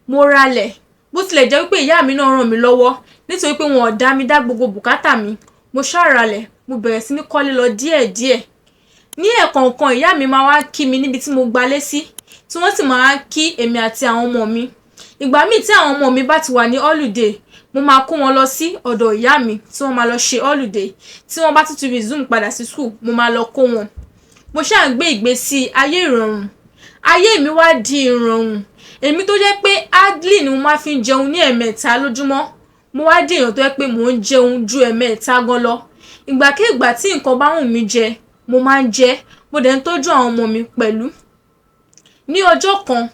mo ralẹ̀. Bó tilẹ̀ jẹ́ wípé ìyá mi náà ràn mí lọ́wọ́, nítorí pé wọn ò dá mi dá gbogbo bùkátà mi, mo ṣáà ralẹ̀, mo bẹ̀rẹ̀ sí ní kọ́lé lọ díẹ̀díẹ̀. Ní ẹ̀ẹ̀kọ̀ọ̀kan, ìyá mi máa wá kí mi níbi tí mo gbalé sí, tí wọ́n sì máa ń kí èmi àti àwọn ọmọ mi. Ìgbà míì tí àwọn ọmọ mi bá ti wà ní holiday, mo máa kó wọn lọ sí ọ̀dọ̀ ìyá mi tí wọ́n máa lọ ṣe holiday. Tí wọ́n bá tún ti resume padà sí school, mo máa lọ kó wọn. Mo ṣáà ń gbé ìgbésí ayé ìrọ̀rùn. Ayé mi wá di ìrọ̀rùn. Èmi tó jẹ́ pé hardly ni mo máa fi ń jẹun ní ẹ̀ẹ̀mẹ́ta lójúmọ́, mo wá di èèyàn tó jẹ́ pé mò ń jẹun ju ẹ̀ẹ̀mẹ́ta gan lọ. Ìgbàkígbà tí nǹkan bá wù mí jẹ, mo máa ń jẹ. Mo dẹ̀ ń tọ́jú àwọn ọmọ mi pẹ̀lú. Ní ọjọ́ kan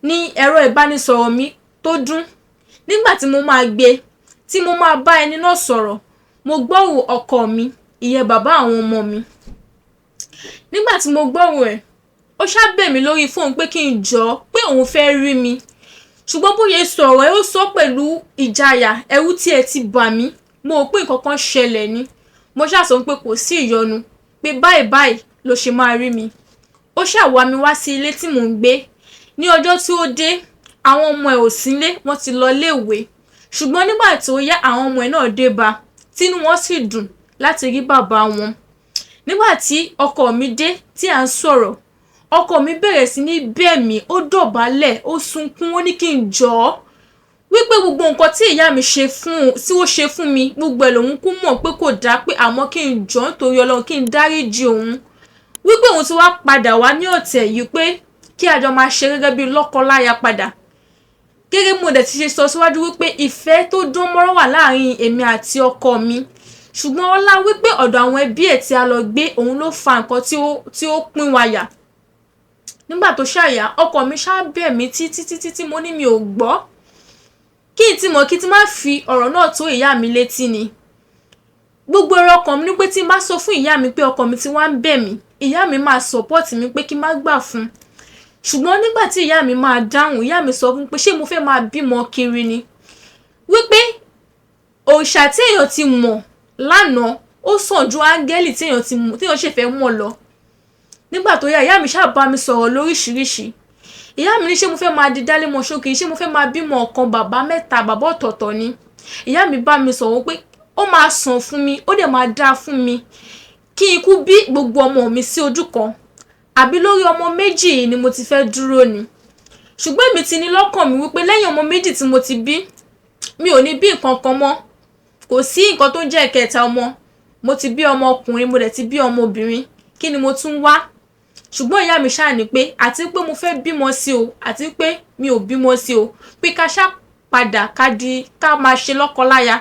ní ẹ̀rọ ìbánisọ̀rọ̀ mi tó dún. Nígbà tí mo máa gbé, tí mo máa bá ẹni náà sọ̀rọ̀, mo gbọ́hùn ọkọ mi, ìyẹn bàbá àwọn ọmọ mi. Nígbà tí mo gbọ́hùn ẹ̀, ó ṣá bẹ̀ mí lórí fóònù pé kí n jọ̀ọ́, pé òun fẹ́ rí mi. Ṣùgbọ́n bóyá sọ̀rọ̀ ẹ̀, ó sọ pẹ̀lú ìjayà, ẹ̀rù tí ẹ ti bà mí. Mo rò pé nǹkan kan ṣẹlẹ̀ ni. Mo ṣáà sọ pé kò sí ìyọnu, pé báyìí báyìí ló ṣe máa rí mi. Ó ṣáà wá mi wá sí ilé tí mò ń gbé. Ní ọjọ́ tí ó dé, àwọn ọmọ ẹ̀ ò sílé, wọ́n ti lọ ilé ìwé. Ṣùgbọ́n nígbà tó yá, àwọn ọmọ ẹ̀ náà dé bá, tínú wọn sì dùn láti rí bàbá wọn. Nígbà tí ọkọ mi dé, tí à ń sọ̀rọ̀, ọkọ mi bẹ̀rẹ̀ sí ní bẹ̀ mí, ó dọ̀bálẹ̀, ó sunkún, ó ní kí n jọ̀ọ́, wípé gbogbo nǹkan tí ìyá mi ṣe fún tí ó ṣe fún mi, gbogbo ẹ̀ lòun kú mọ̀ pé kò dáa, pé àmọ́ kí n jọ̀ọ́ nítorí Ọlọ́run, kí n dáríjì òun, wípé òun ti wá padà wá ní ọ̀tẹ̀ yìí, pé kí a jọ máa ṣe gẹ́gẹ́ bí lọ́kọ-láya padà. Gẹ́gẹ́ bí mo dẹ̀ ti ṣe sọ síwájú wípé ìfẹ́ tó dán mọ́rán wà láàrin èmi àti ọkọ mi, ṣùgbọ́n ọlá wípé ọ̀dọ̀ àwọn ẹbí ẹ̀ tí a lọ gbé, òun ló fa nǹkan tí ó pín wa yà. Nígbà tó ṣàyà, ọkọ mi ṣá bẹ̀ mí títí títí tí mo ní mi ò gbọ́, kí n ti mọ̀ kí n ti má fi ọ̀rọ̀ náà tó ìyá mi létí ni. Gbogbo ẹ̀rọ ọkàn mi ní pé tí n bá sọ fún ìyá mi pé ọkọ mi ti wá ń bẹ̀ mí, ìyá mi máa support mi pé kí n má gbà fún un. Ṣùgbọ́n nígbà tí ìyá mi máa dáhùn, ìyá mi sọ fún pé ṣé mo fẹ́ máa bímọ kiri ni, wípé òòṣà tí èèyàn ti mọ̀ lánàá, ó sàn ju áńgẹ́lì tí èèyàn ti mọ̀ tí èèyàn ṣe fẹ́ mọ̀ lọ. Nígbà tó yá, ìyá mi ṣáà bá mi sọ̀rọ̀ lóríṣiríṣi. Ìyá mi ní ṣé mo fẹ́ máa di dálémọṣó kiri? Ṣé mo fẹ́ máa bímọ ọ̀kan bàbá mẹ́ta, bàbá ọ̀tọ̀ọ̀tọ̀ ni? Ìyá mi bá mi sọ̀rọ̀ pé ó máa sàn fún mi, ó dẹ̀ máa dáa fún mi kí n kú bí gbogbo ọmọ mi sí ojú kan, àbí lórí ọmọ méjì yìí ni mo ti fẹ́ dúró ni. Ṣùgbọ́n èmi ti ní lọ́kàn mi wípé lẹ́yìn ọmọ méjì tí mo ti bí, mi ò ní bí nǹkan kan mọ́. Kò sí nǹkan tó ń jẹ́ ìkẹta ọmọ. Mo ti bí ọmọ ọkùnrin, mo dẹ̀ ti bí ọmọ obìnrin, kí ni mo tún wá? Ṣùgbọ́n ìyá mi ṣáà ní pé àti pé mo fẹ́ bímọ sí o, àti pé mi ò bímọ sí o, pé ká ṣá padà, ká di ká máa ṣe lọ́kọláya,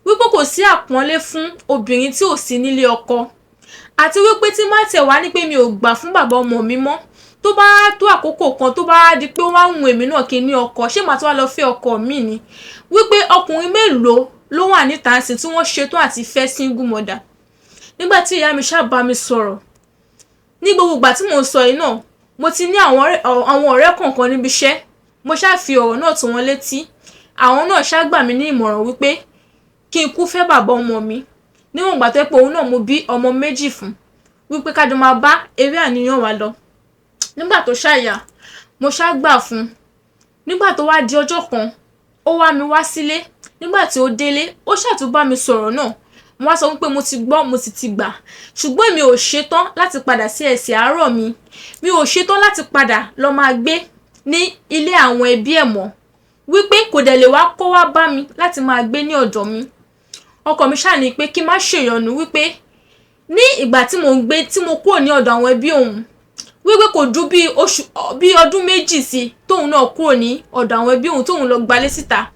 wípé kò sí àpọ́nlé fún obìnrin tí ò sí nílé ọkọ, àti wípé tí má tẹ̀ wá ní pé mi ò gbà fún bàbá ọmọ mi mọ́, tó bá tó àkókò kan, tó bá di pé ó wá wùn èmi náà kí n ní ọkọ, ṣé màá tún wá lọ fẹ́ ọkọ mi ni? Wípé ọkùnrin mélòó ló wà níta sí tí wọ́n ṣetán àti fẹ́ single mother? Nígbà tí ìyá mi ṣáà bá mi sọ̀rọ̀, ní gbogbo ìgbà tí mò ń sọ yìí náà, mo ti ní àwọn ọ̀rẹ́ kọ̀ọ̀kan níbi iṣẹ́. Mo ṣáà fi ọ̀rọ̀ náà tó wọn létí. Àwọn náà ṣáà gbà mí ní ìmọ̀ràn wípé kí n kú fẹ́ bàbá ọmọ mi níwọ̀n ìgbà tó jẹ́ pé òun náà mo bí ọmọ méjì fún, wípé ká jọ máa bá eré àníyàn wa lọ. Nígbà tó ṣàyà, mo ṣá gbà fún un. Nígbà tó wá di ọjọ́ kan, ó wá mi wá sílé. Nígbà tí ó délé, ó ṣàtúbà mi sọ̀rọ̀ náà. Mo wá sọ wípé mo ti gbọ́, mo sì ti gbà, ṣùgbọ́n èmi ò ṣetán láti padà sí ẹsẹ̀ àárọ̀ mi. Mi ò ṣetán láti padà lọ máa gbé ní ilé àwọn ẹbí ẹ̀ mọ́, wípé kò dẹ̀ lè wá kó wá bá mi láti máa gbé ní ọ̀dọ̀ mi. Ọkọ mi ṣáà ní pé kí n má ṣèyọnu, wípé ní ìgbà tí mò ń gbé, tí mo kúrò ní ọ̀dọ̀ àwọn ẹbí òun, wípé kò ju bí oṣù bí ọdún méjì sí tóun náà kúrò ní ọ̀dọ̀ àwọn ẹbí òun, tóun lọ gbalé síta.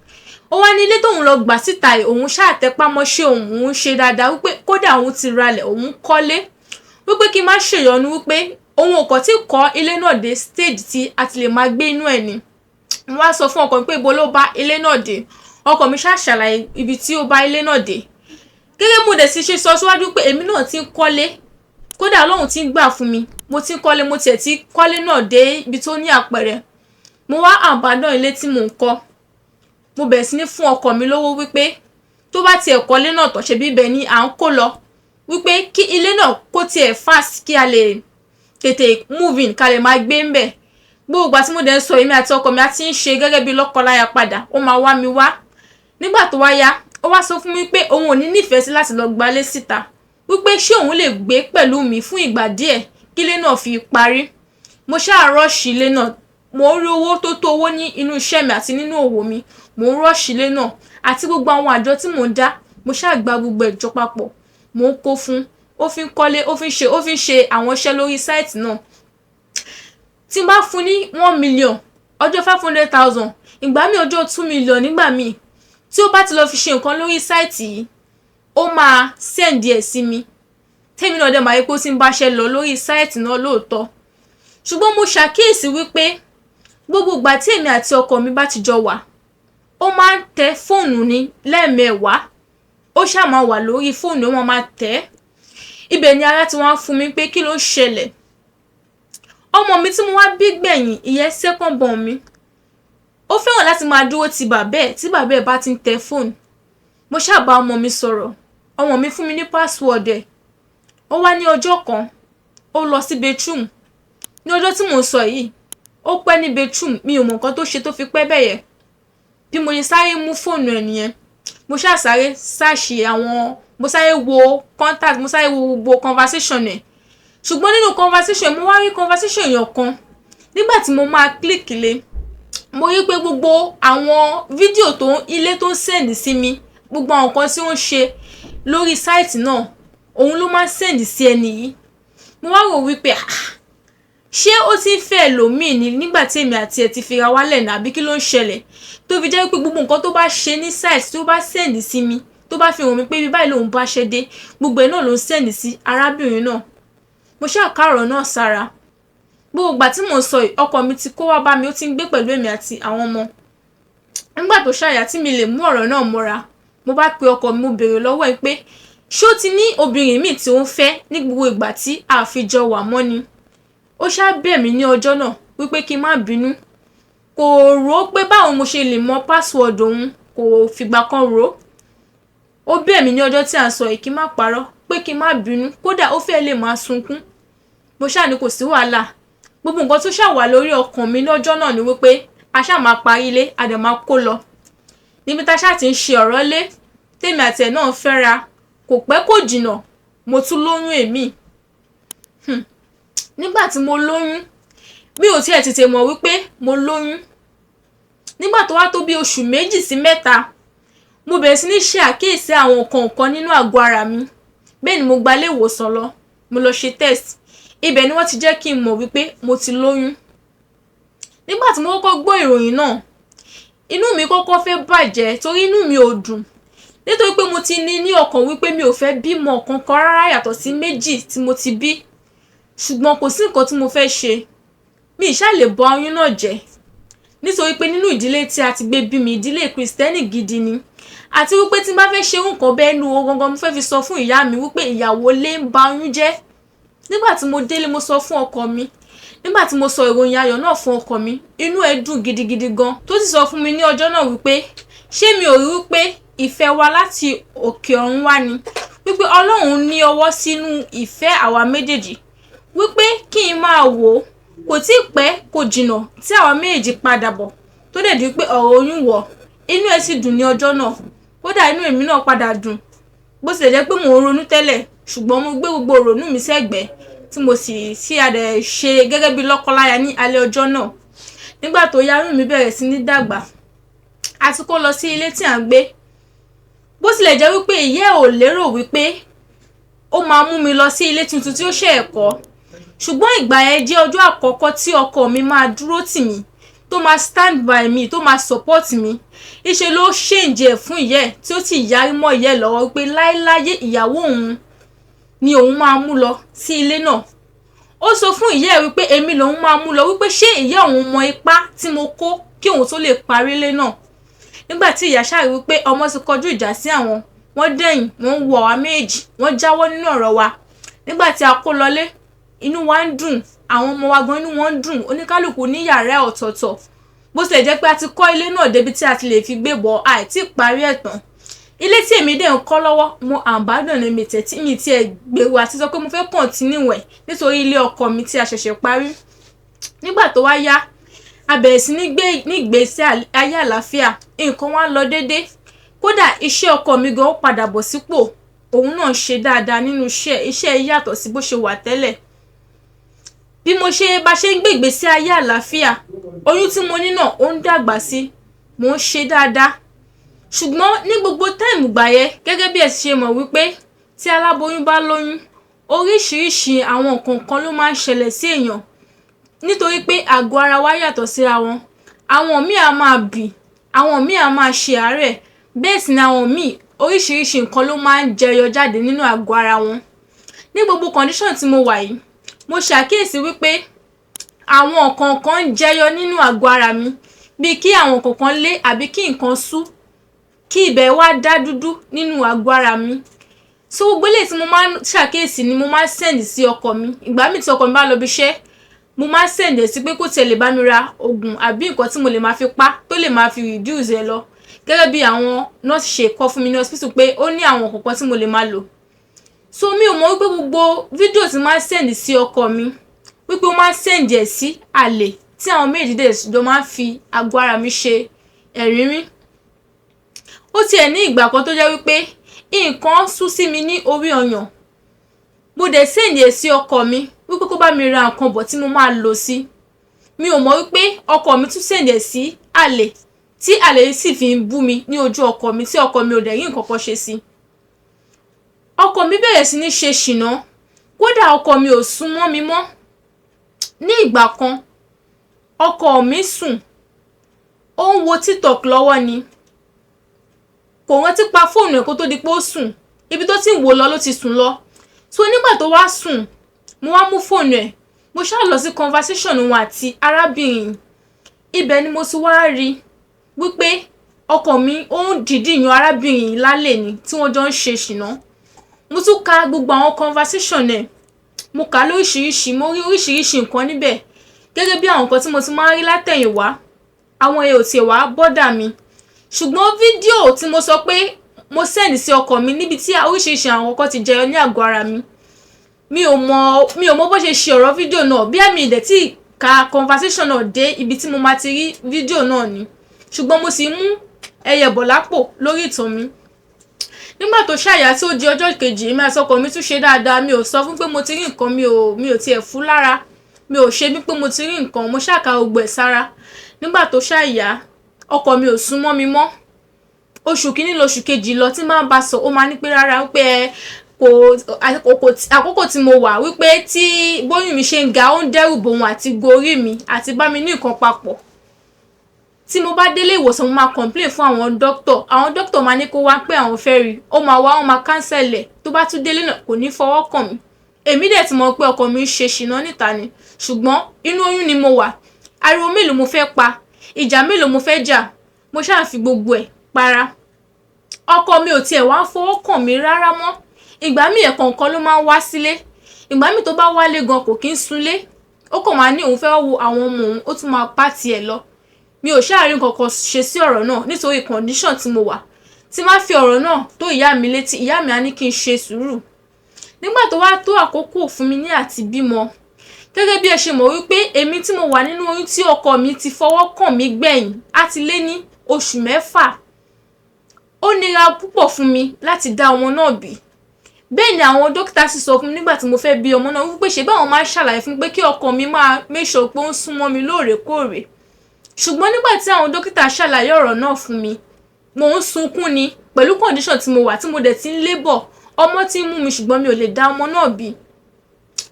Ó wá ní ilé tóun lọ gbà síta yìí, òun ṣáà tẹpá mọ́ṣẹ́ òun, òun ṣe dáadáa, wípé kódà òun ti ralẹ̀, òun kọ́lé, wípé kí n má ṣèyọnu, wípé òun ò kàn tí kọ́ ilé náà dé stage tí a ti lè máa gbé inú ẹ̀ ni. Mo wá sọ fún ọkọ mi pé ibo ló bá ilé náà dé. Ọkọ mi ṣáà ṣàlàyé ibi tí ó bá ilé náà dé. Gẹ́gẹ́ mo dẹ̀ sì ṣe sọ síwájú pé èmi náà ti ń kọ́lé, kódà Ọlọ́run ti ń gbà fún mi, mo ti ń kọ́lé, mo tiẹ̀ ti kọ́lé náà dé ibi tó ní àpẹẹrẹ. Mo wá abandon ilé tí mò ń kọ́. Mo bẹ̀rẹ̀ sí ní fún ọkọ mi lówó wípé tó bá tiẹ̀ kọ́lé náà tán, ṣebí ibẹ̀ ni à ń kó lọ, wípé kí ilé náà kó tiẹ̀ fast, kí a lè tètè move in, ká lè máa gbé ń bẹ̀. Gbogbo ìgbà tí mo dẹ̀ ń sọ, èmi àti ọkọ mi a ti ń ṣe gẹ́gẹ́ bí lọ́kọláya padà. Ó máa wá mi wá. Nígbà tó wá yá, ó wá sọ fún mi pé òun ò ní nífẹ̀ẹ́ sí láti lọ gbalé síta, wípé ṣé òun lè gbé pẹ̀lú mi fún ìgbà díẹ̀ kí ilé náà fi parí. Mo ṣáà rush ilé náà. Mo ń rí owó tó tó owó ní inú iṣẹ́ mi àti nínú òwò mi. Mo ń rush ilé náà àti gbogbo àwọn àjọ tí mò ń dá. Mo ṣáà gba gbogbo ẹ̀ jọ papọ̀, mò ń kó fún, ó fi ń kọ́lé, ó fi ń ṣe àwọn iṣẹ́ lórí site náà. Tí n bá fún ní 1 million, ọjọ́ 500,000 ìgbà míì, ọjọ́ 2 million nígbà míì, tí ó bá ti lọ fi ṣe nǹkan lórí site yìí, ó máa send ẹ̀ sí mi, tèmi náà dẹ̀ máa rí pé ó ti ń báṣẹ́ lọ lórí site náà lóòótọ́. Ṣùgbọ́n mo ṣàkíyèsí wípé gbogbo ìgbà tí èmi àti ọkọ mi bá ti jọ wà, ó máa ń tẹ fóònù ní lẹ́ẹ̀mẹwàá. Ó ṣáà máa wà lórí fóònù, ó máa máa tẹ̀ ẹ́. Ibẹ̀ ni ara ti wá ń fún mi pé kí ló ń ṣẹlẹ̀. Ọmọ mi tí mo wá bí gbẹ̀yìn, ìyẹn second born mi, ó fẹ́ràn láti máa dúró ti bàbá ẹ̀ tí bàbá ẹ̀ bá ti ń tẹ fóònù. Mo ṣáà bá ọmọ mi sọ̀rọ̀. Ọmọ mi fún mi ní password ẹ̀. Ó wá ní ọjọ́ kan, ó lọ sí bedroom. Ní ọjọ́ tí mò ń sọ yìí, ó pẹ́ ní bedroom. Mi ò mọ̀ nǹkan tó ṣe tó fi pẹ́ bẹ́yẹn. Bí mo ṣe sáré mú fóònù ẹ̀ nìyẹn. Mo ṣáà sáré search àwọn, mo sáré wo contact, mo sáré wo gbogbo conversation ẹ̀. Ṣùgbọ́n nínú conversation, mo wá rí conversation èèyàn kan. Nígbà tí mo máa click lé, mo rí pé gbogbo àwọn fídíò tó ń ilé tó ń send sí mi, gbogbo àwọn nǹkan tí ó ń ṣe lórí site náà, òun ló máa ń send sí ẹni yìí. Mo wá rò wípé, ah, ṣé ó ti ń fẹ́ ẹlòmíì ni nígbà tí èmi àti ẹ̀ ti fira wálẹ̀ ní, àbí kí ló ń ṣẹlẹ̀ tó fi jẹ́ pé gbogbo nǹkan tó bá ṣe ní site, tó bá send sí mi, tó bá fi hàn mí pé ibi báyìí lòun bá ṣe dé, gbogbo ẹ̀ náà ló ń send sí arábìnrin náà? Mo ṣáà ká ọ̀rọ̀ náà sára. Gbogbo ìgbà tí mò ń sọ yìí, ọkọ mi ti kó wá bá mi, ó ti ń gbé pẹ̀lú èmi àti àwọn ọmọ. Nígbà tó ṣàyà tí mi lè mú ọ̀rọ̀ náà mọ́ra, mo bá pe ọkọ mi, mo béèrè lọ́wọ́ ẹ̀ pé ṣé ó ti ní obìnrin míì tí ó ń fẹ́ ní gbogbo ìgbà tí a fi jọ wà mọ́ ni. Ó ṣáà bẹ̀ mí ní ọjọ́ náà wípé kí n má bínú, kò rò ó pé báwo mo ṣe lè mọ password òun, kò fìgbà kan rò ó. Ó bẹ̀ mí ní ọjọ́ tí à ń sọ yìí kí n má parọ́, pé kí n má bínú, kódà ó fẹ́ lè máa sunkún. Mo ṣáà ní kò sí wàhálà. Gbogbo nǹkan tó ṣáà wà lórí ọkàn mi lọ́jọ́ náà ni wípé a ṣáà máa parí ilé, a dẹ̀ máa kó lọ. Níbi tá a ṣáà ti ń ṣe ọ̀rọ̀ lé, tèmi àti ẹ̀ náà fẹ́ra, kò pẹ́ kò jìnnà, mo tún lóyún èmi. Nígbà tí mo lóyún, mi ò tiẹ̀ tètè mọ̀ wípé mo lóyún. Nígbà tó wá tó bí oṣù 2 sí 3, mo bẹ̀rẹ̀ sí ní ṣe àkíyèsí àwọn nǹkan kan nínú àgọ́ ara mi. Bẹ́ẹ̀ ni mo gba ilé ìwòsàn lọ, mo lọ ṣe test. Ibẹ̀ ni wọ́n ti jẹ́ kí n mọ̀ wípé mo ti lóyún. Nígbà tí mo kọ́kọ́ gbọ́ ìròyìn náà, inú mi kọ́kọ́ fẹ́ bàjẹ́, torí inú mi ò dùn, nítorí pé mo ti ní ní ọkàn wípé mi ò fẹ́ bímọ kankan rárá yàtọ̀ sí méjì tí mo ti bí. Ṣùgbọ́n kò sí nǹkan tí mo fẹ́ ṣe, mi ì ṣáà lè bà oyún náà jẹ́, nítorí pé nínú ìdílé tí a ti gbé bí mi, ìdílé Kristẹni gidi ni, àti wípé tí n bá fẹ́ ṣe irú nǹkan bẹ́ẹ̀ nu o gangan, mo fẹ́ fi sọ fún ìyá mi wípé ìyàwó lé ń ba oyún jẹ́. Nígbà tí mo délé, mo sọ fún ọkọ mi. Nígbà tí mo sọ ìròyìn ayọ̀ náà fún ọkọ mi, inú ẹ̀ dùn gidigidi gan, tó sì sọ fún mi ní ọjọ́ náà wípé ṣé mi ò rí wípé ìfẹ́ wa láti òkè ọ̀run wá ni, wípé Ọlọ́run ní ọwọ́ sínú ìfẹ́ àwa méjèèjì, wípé kí n máa wò ó, kò tí pẹ́ kò jìnnà tí àwa méjèèjì padà bọ̀, tó dẹ̀ di pé ọ̀rọ̀ oyún wọ̀. Inú ẹ̀ sì dùn ní ọjọ́ náà, kódà inú èmi náà padà dùn. Bó tilẹ̀ jẹ́ pé mò ń ronú tẹ́lẹ̀, ṣùgbọ́n mo gbé gbogbo ìrònú mi sẹ́gbẹ̀ẹ́ tí mo sì tí a dẹ̀ ṣe gẹ́gẹ́ bí lọ́kọláya ní alẹ́ ọjọ́ náà. Nígbà tó yá, oyún mi bẹ̀rẹ̀ sí ní dàgbà. A ti kó lọ sí ilé tí à ń gbé. Bó tilẹ̀ jẹ́ wípé ìyá ẹ̀ ò lérò wípé ó máa mú mi lọ sí ilé tuntun tí ó ṣẹ̀ kọ́. Ṣùgbọ́n ìgbà yẹn jẹ́ ọjọ́ àkọ́kọ́ tí ọkọ mi máa dúró tì mí, tó máa stand by me, tó máa support mi. Ìṣe ló change ẹ̀ fún ìyá ẹ̀ tí ó sì yarí mọ́ ìyá ẹ̀ lọ́wọ́ wípé láéláyé ìyàwó òun ni òun máa mú lọ sí ilé náà. Ó sọ fún ìyá ẹ̀ wípé èmi lòun máa mú lọ, wípé ṣé ìyá òun mọ ipá tí mo kó kí òun tó lè parí ilé náà. Nígbà tí ìyá ṣáà rí wípé ọmọ ti kọjú ìjà sí àwọn, wọ́n dẹ̀yìn, wọ́n ń wo àwa méjèèjì, wọ́n jáwọ́ nínú ọ̀rọ̀ wa. Nígbà tí a kó lọlé, inú wa ń dùn, àwọn ọmọ wa gan inú wọn ń dùn, oníkálukú ní yàrá ọ̀tọ̀ọ̀tọ̀. Bó tilẹ̀ jẹ́ pé a ti kọ́ ilé náà débi tí a ti lè fi gbé bọ̀, a ì tí parí ẹ̀ tán. Ilé tí èmi dẹ̀ ń kọ́ lọ́wọ́, mo abandon mi tẹ̀ tí mi tí ẹ gbèrò àti sọ pé mo fẹ́ continue ẹ̀ nítorí ilé ọkọ mi tí a ṣẹ̀ṣẹ̀ parí. Nígbà tó wá yá, a bẹ̀rẹ̀ sí ní gbé ní ìgbésí ayé àlàáfíà, nǹkan wa ń lọ dédé. Kódà iṣẹ́ ọkọ mi gan ó padà bọ̀ sípò, òun náà ń ṣe dáadáa nínú iṣẹ́, iṣẹ́ yàtọ̀ sí bó ṣe wà tẹ́lẹ̀. Bí mo ṣe bá ṣe ń gbé ìgbésí ayé àlàáfíà, oyún tí mo ní náà ó ń dàgbà sí, mò ń ṣe dáadáa. Ṣùgbọ́n ní gbogbo time ìgbà yẹn, gẹ́gẹ́ bí ẹ ti ṣe mọ̀ wípé tí aláboyún bá lóyún, oríṣiríṣi àwọn nǹkan kan ló máa ń ṣẹlẹ̀ sí èèyàn. Nítorí pé àgọ́ ara wa yàtọ̀ síra wọn. Àwọn míì á máa bì, àwọn míì á máa ṣe àárẹ̀, bẹ́ẹ̀ sì ni àwọn míì oríṣiríṣi nǹkan ló máa ń jẹyọ jáde nínú àgọ́ ara wọn. Ní gbogbo condition tí mo wà yìí, mo ṣàkíyèsí wípé àwọn nǹkan kan ń jẹyọ nínú àgọ́ ara mi, bíi kí àwọn nǹkan kan lé àbí kí nǹkan sú, kí ibẹ̀ wá dá dúdú nínú àgọ́ ara mi. So gbogbo eléyìí tí mo máa ń ṣàkíyèsí ni mo máa ń send sí ọkọ mi. Ìgbà mí tí ọkọ mi bá lọ ibi iṣẹ́, mo máa ń send ẹ̀ sí pé kó tiẹ̀ lè bá mi ra òògùn àbí nǹkan tí mo lè máa fi pa tó lè máa fi reduce ẹ lọ. Gẹ́gẹ́ bí àwọn nurse ṣe kọ fún mi ní hospital pé ó ní àwọn nǹkan kan tí mo lè máa lò. So mi ò mọ̀ wípé gbogbo fídíò tí máa ń send sí ọkọ mi, wípé ó máa ń send ẹ̀ sí àlè tí àwọn méjèèjì dẹ̀ jọ máa ń fi àgọ́ ara mi ṣe ẹ̀rínrín. Ó ti ẹ̀ ní ìgbà kan tó jẹ́ wípé nǹkan sú sí mi ní orí ọyàn. Mo dẹ̀ send ẹ̀ sí ọkọ mi wípé kó bá mi ra nǹkan bọ̀ tí mo máa lò sí. Mi ò mọ̀ wípé ọkọ mi tún send ẹ̀ sí àlè tí àlè yìí sì fi ń bú mi ní ojú ọkọ mi tí ọkọ mi ò dẹ̀ rí nǹkan kan ṣe sí. Ọkọ mi bẹ̀rẹ̀ sí ní ṣe ṣìnà, kódà ọkọ mi ò sún mọ́ mi mọ́. Ní ìgbà kan, ọkọ mi sùn, ó ń wo TikTok lọ́wọ́ ni. Kò rántí pa fóònù ẹ̀ kó tó di pé ó sùn. Ibi tó ti ń wò lọ ló ti sùn lọ. So nígbà tó wá sùn, mo wá mú fóònù ẹ̀, mo ṣáà lọ sí conversation òun àti arábìnrin. Ibẹ̀ ni mo ti wá rí wípé ọkọ mi ó ń dìídì yan arábìnrin yìí lálẹ́ ni tí wọ́n jọ ń ṣe ṣìnà. Mo tún ka gbogbo àwọn conversation ẹ̀, mo kà á lóríṣiríṣi, mo rí oríṣiríṣi nǹkan níbẹ̀. Gẹ́gẹ́ bí àwọn nǹkan tí mo ti máa ń rí látẹ̀yìnwá, àwọn yẹn ò tiẹ̀ wá bother mi. Ṣùgbọ́n fídíò tí mo sọ pé mo send sí ọkọ mi níbi tí oríṣiríṣi àwọn nǹkan ti jẹyọ ní àgọ́ ara mi, mi ò mọ̀ bó ṣe ṣe ọ̀rọ̀ fídíò náà, bí àmì ìdẹ̀ tí ka conversation náà dé ibi tí mo máa ti rí fídíò náà ni. Ṣùgbọ́n mo sì mú ẹyẹ bọ̀ lápò lórí ìtàn mi. Nígbà tó ṣàyà tí ó di ọjọ́ kejì, èmi àti ọkọ mi tún ṣe dáadáa. Mi ò sọ fún pé mo ti rí nǹkan, mi ò tiẹ̀ fún lára. Mi ò ṣe bí pé mo ti rí nǹkan, mo ṣáà ka gbogbo ẹ̀ sára. Nígbà tó ṣàyà, ọkọ mi ò sún mọ́ mi mọ́. Oṣù kìíní lóṣù kejì lọ tí máa ń bá sọ, ó máa ní pé rárá wípé ẹ kò àkókò tí mo wà wípé tí bóyún mi ṣe ń ga, ó ń dẹ́rù bò òun àti gorí mi àti bá mi ní nǹkan papọ̀. Tí mo bá délé ìwòsàn, mo máa complain fún àwọn doctor. Àwọn doctor máa ní kó wá pé àwọn fẹ́ rí. Ó máa wá, wọ́n máa cancel ẹ̀. Tó bá tún délé náà, kò ní fọwọ́ kàn mí. Èmi dẹ̀ ti mọ̀ pé ọkọ mi ń ṣe ṣìnà níta ni. Ṣùgbọ́n inú oyún ni mo wà. Ariwo mélòó mo fẹ́ pa? Ìjà mélòó mo fẹ́ jà? Mo ṣáà fi gbogbo ẹ̀ para. Ọkọ mi ò tiẹ̀ wá fọwọ́ kàn mí rárá mọ́. Ìgbà míì ẹ̀ẹ̀kọ̀ọ̀kan ló máa ń wá sílé. Ìgbà míì tó bá wálé gan kò kí ń sunlé. Ó kàn máa ní òun fẹ́ wo àwọn ọmọ òun, ó tún máa bá tiẹ̀ lọ. Mi ò ṣáà rí nǹkan kan ṣe sí ọ̀rọ̀ náà nítorí condition tí mo wà. Tí má fi ọ̀rọ̀ náà tó ìyá mi létí, ìyá mi á ní kí n ṣe sùúrù. Nígbà tó wá tó àkókò fún mi ní àti bímọ, gẹ́gẹ́ bí ẹ ṣe mọ̀ wípé èmi tí mo wà nínú oyún tí ọkọ mi ti fọwọ́ kàn mí gbẹ̀yìn á ti lé ní oṣù 6. Ó nira púpọ̀ fún mi láti dá ọmọ náà bí. Bẹ́ẹ̀ ni àwọn dókítà sì sọ fún mi nígbà tí mo fẹ́ bí ọmọ náà wípé ṣe báwọn máa ń ṣàlàyé fún mi pé kí ọkọ mi máa make sure pé ó ń súnmọ́ mi lóòrèkóòrè. Ṣùgbọ́n nígbà tí àwọn dókítà ṣàlàyé ọ̀rọ̀ náà fún mi, mò ń sunkún ni pẹ̀lú condition tí mo wà, tí mo dẹ̀ ti ń labour, ọmọ tí ń mú mi, ṣùgbọ́n mi ò lè dá ọmọ náà bí.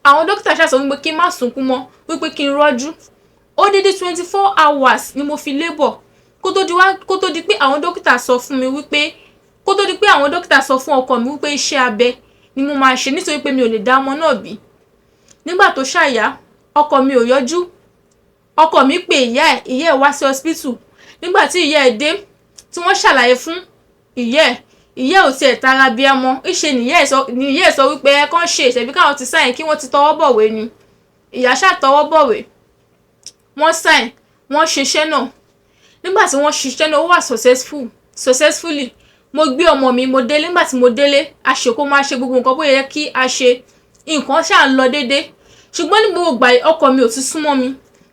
Àwọn dókítà ṣáà sọ fún mi pé kí n má sunkún mọ́, wípé kí n rọ́jú. Odidi 24 hours ni mo fi labour kó tó di pé àwọn dókítà sọ fún mi wípé, kó tó di pé àwọn dókítà sọ fún ọkọ mi wípé iṣẹ́ abẹ ni mo máa ṣe nítorí pé mi ò lè dá ọmọ náà bí. Nígbà tó ṣàyà, ọkọ mi ò yọjú. Ọkọ mi pè ìyá ẹ̀, ìyá ẹ̀ wá sí hospital. Nígbà tí ìyá ẹ̀ dé, tí wọ́n ṣàlàyé fún ìyá ẹ̀, ìyá ẹ̀ ò tiẹ̀ tara bí ọmọ. Ìṣe ni ìyá ẹ̀ sọ wípé ẹ kàn ṣe ìṣẹ̀bí káwọn ti sign, kí wọ́n ti tọwọ́ bọ̀wé ni. Ìyá ṣáà tọwọ́ bọ̀wé, wọ́n sign, wọ́n ṣiṣẹ́ náà. Nígbà tí wọ́n ṣiṣẹ́ náà, ó wà successfully. Mo gbé ọmọ mi, mo délé. Nígbà tí mo délé, a ṣe kó máa ṣe gbogbo nǹkan bóyá yẹ kí a ṣe, nǹkan ṣáà ń lọ déédé. Ṣùgbọ́n ní gbogbo ìgbà yìí, ọkọ mi ò ti súnmọ́ mi.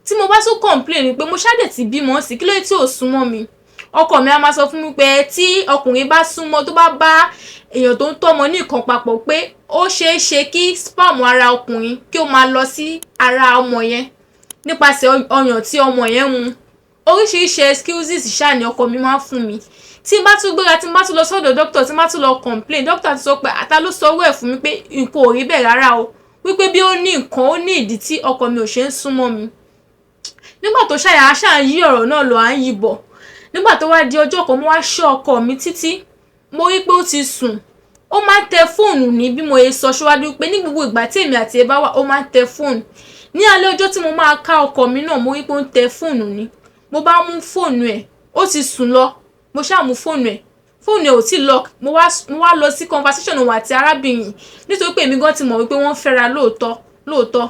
Tí mo bá tún complain pé mo ṣáà dẹ̀ ti bímọ sí, kí ló dé tí ò súnmọ́ mi, ọkọ mi á máa sọ fún mi pé tí ọkùnrin bá súnmọ́, tó bá bá èèyàn tó ń tọ́mọ ní nǹkan papọ̀, pé ó ṣeé ṣe kí sperm ara ọkùnrin kí ó máa lọ sí ara ọmọ yẹn nípasẹ̀ ọyàn tí ọmọ yẹn mu. Oríṣiríṣi excuses ṣáà ni ọkọ mi máa ń fún mi. Tí n bá tún gbéra, tí n bá tún lọ sọ́dọ̀ doctor, tí n bá tún lọ complain, doctor ti sọ pé àtà ló sọ owó ẹ̀ fún mi, pé nǹkan ò rí bẹ́ẹ̀ rárá o, wípé bí ó ní nǹkan, ó ní ìdí tí ọkọ mi ò ṣe ń súnmọ́ mi. Nígbà tó ṣàyà, a ṣáà ń yí ọ̀rọ̀ náà lọ, à ń yí bọ̀. Nígbà tó wá di ọjọ́ kan, mo wá ṣọ́ ọkọ mi títí, mo rí pé ó ti sùn. Ó máa ń tẹ fóònù ní bí mo ṣe sọ síwájú pé ní gbogbo ìgbà tí èmi àti ẹ bá wà, ó máa ń tẹ fóònù. Ní alẹ́ ọjọ́ tí mo máa ká ọkọ mi náà, mo rí pé ó ń tẹ fóònù ni. Mo bá mú fóònù ẹ̀, ó ti sùn lọ, mo ṣáà mú fóònù ẹ̀, fóònù ẹ̀ ò tí lock. Mo wá lọ sí conversation òun àti arábìnrin, nítorí pé èmi gan ti mọ̀ wípé wọ́n fẹ́ra lóòótọ́ lóòótọ́.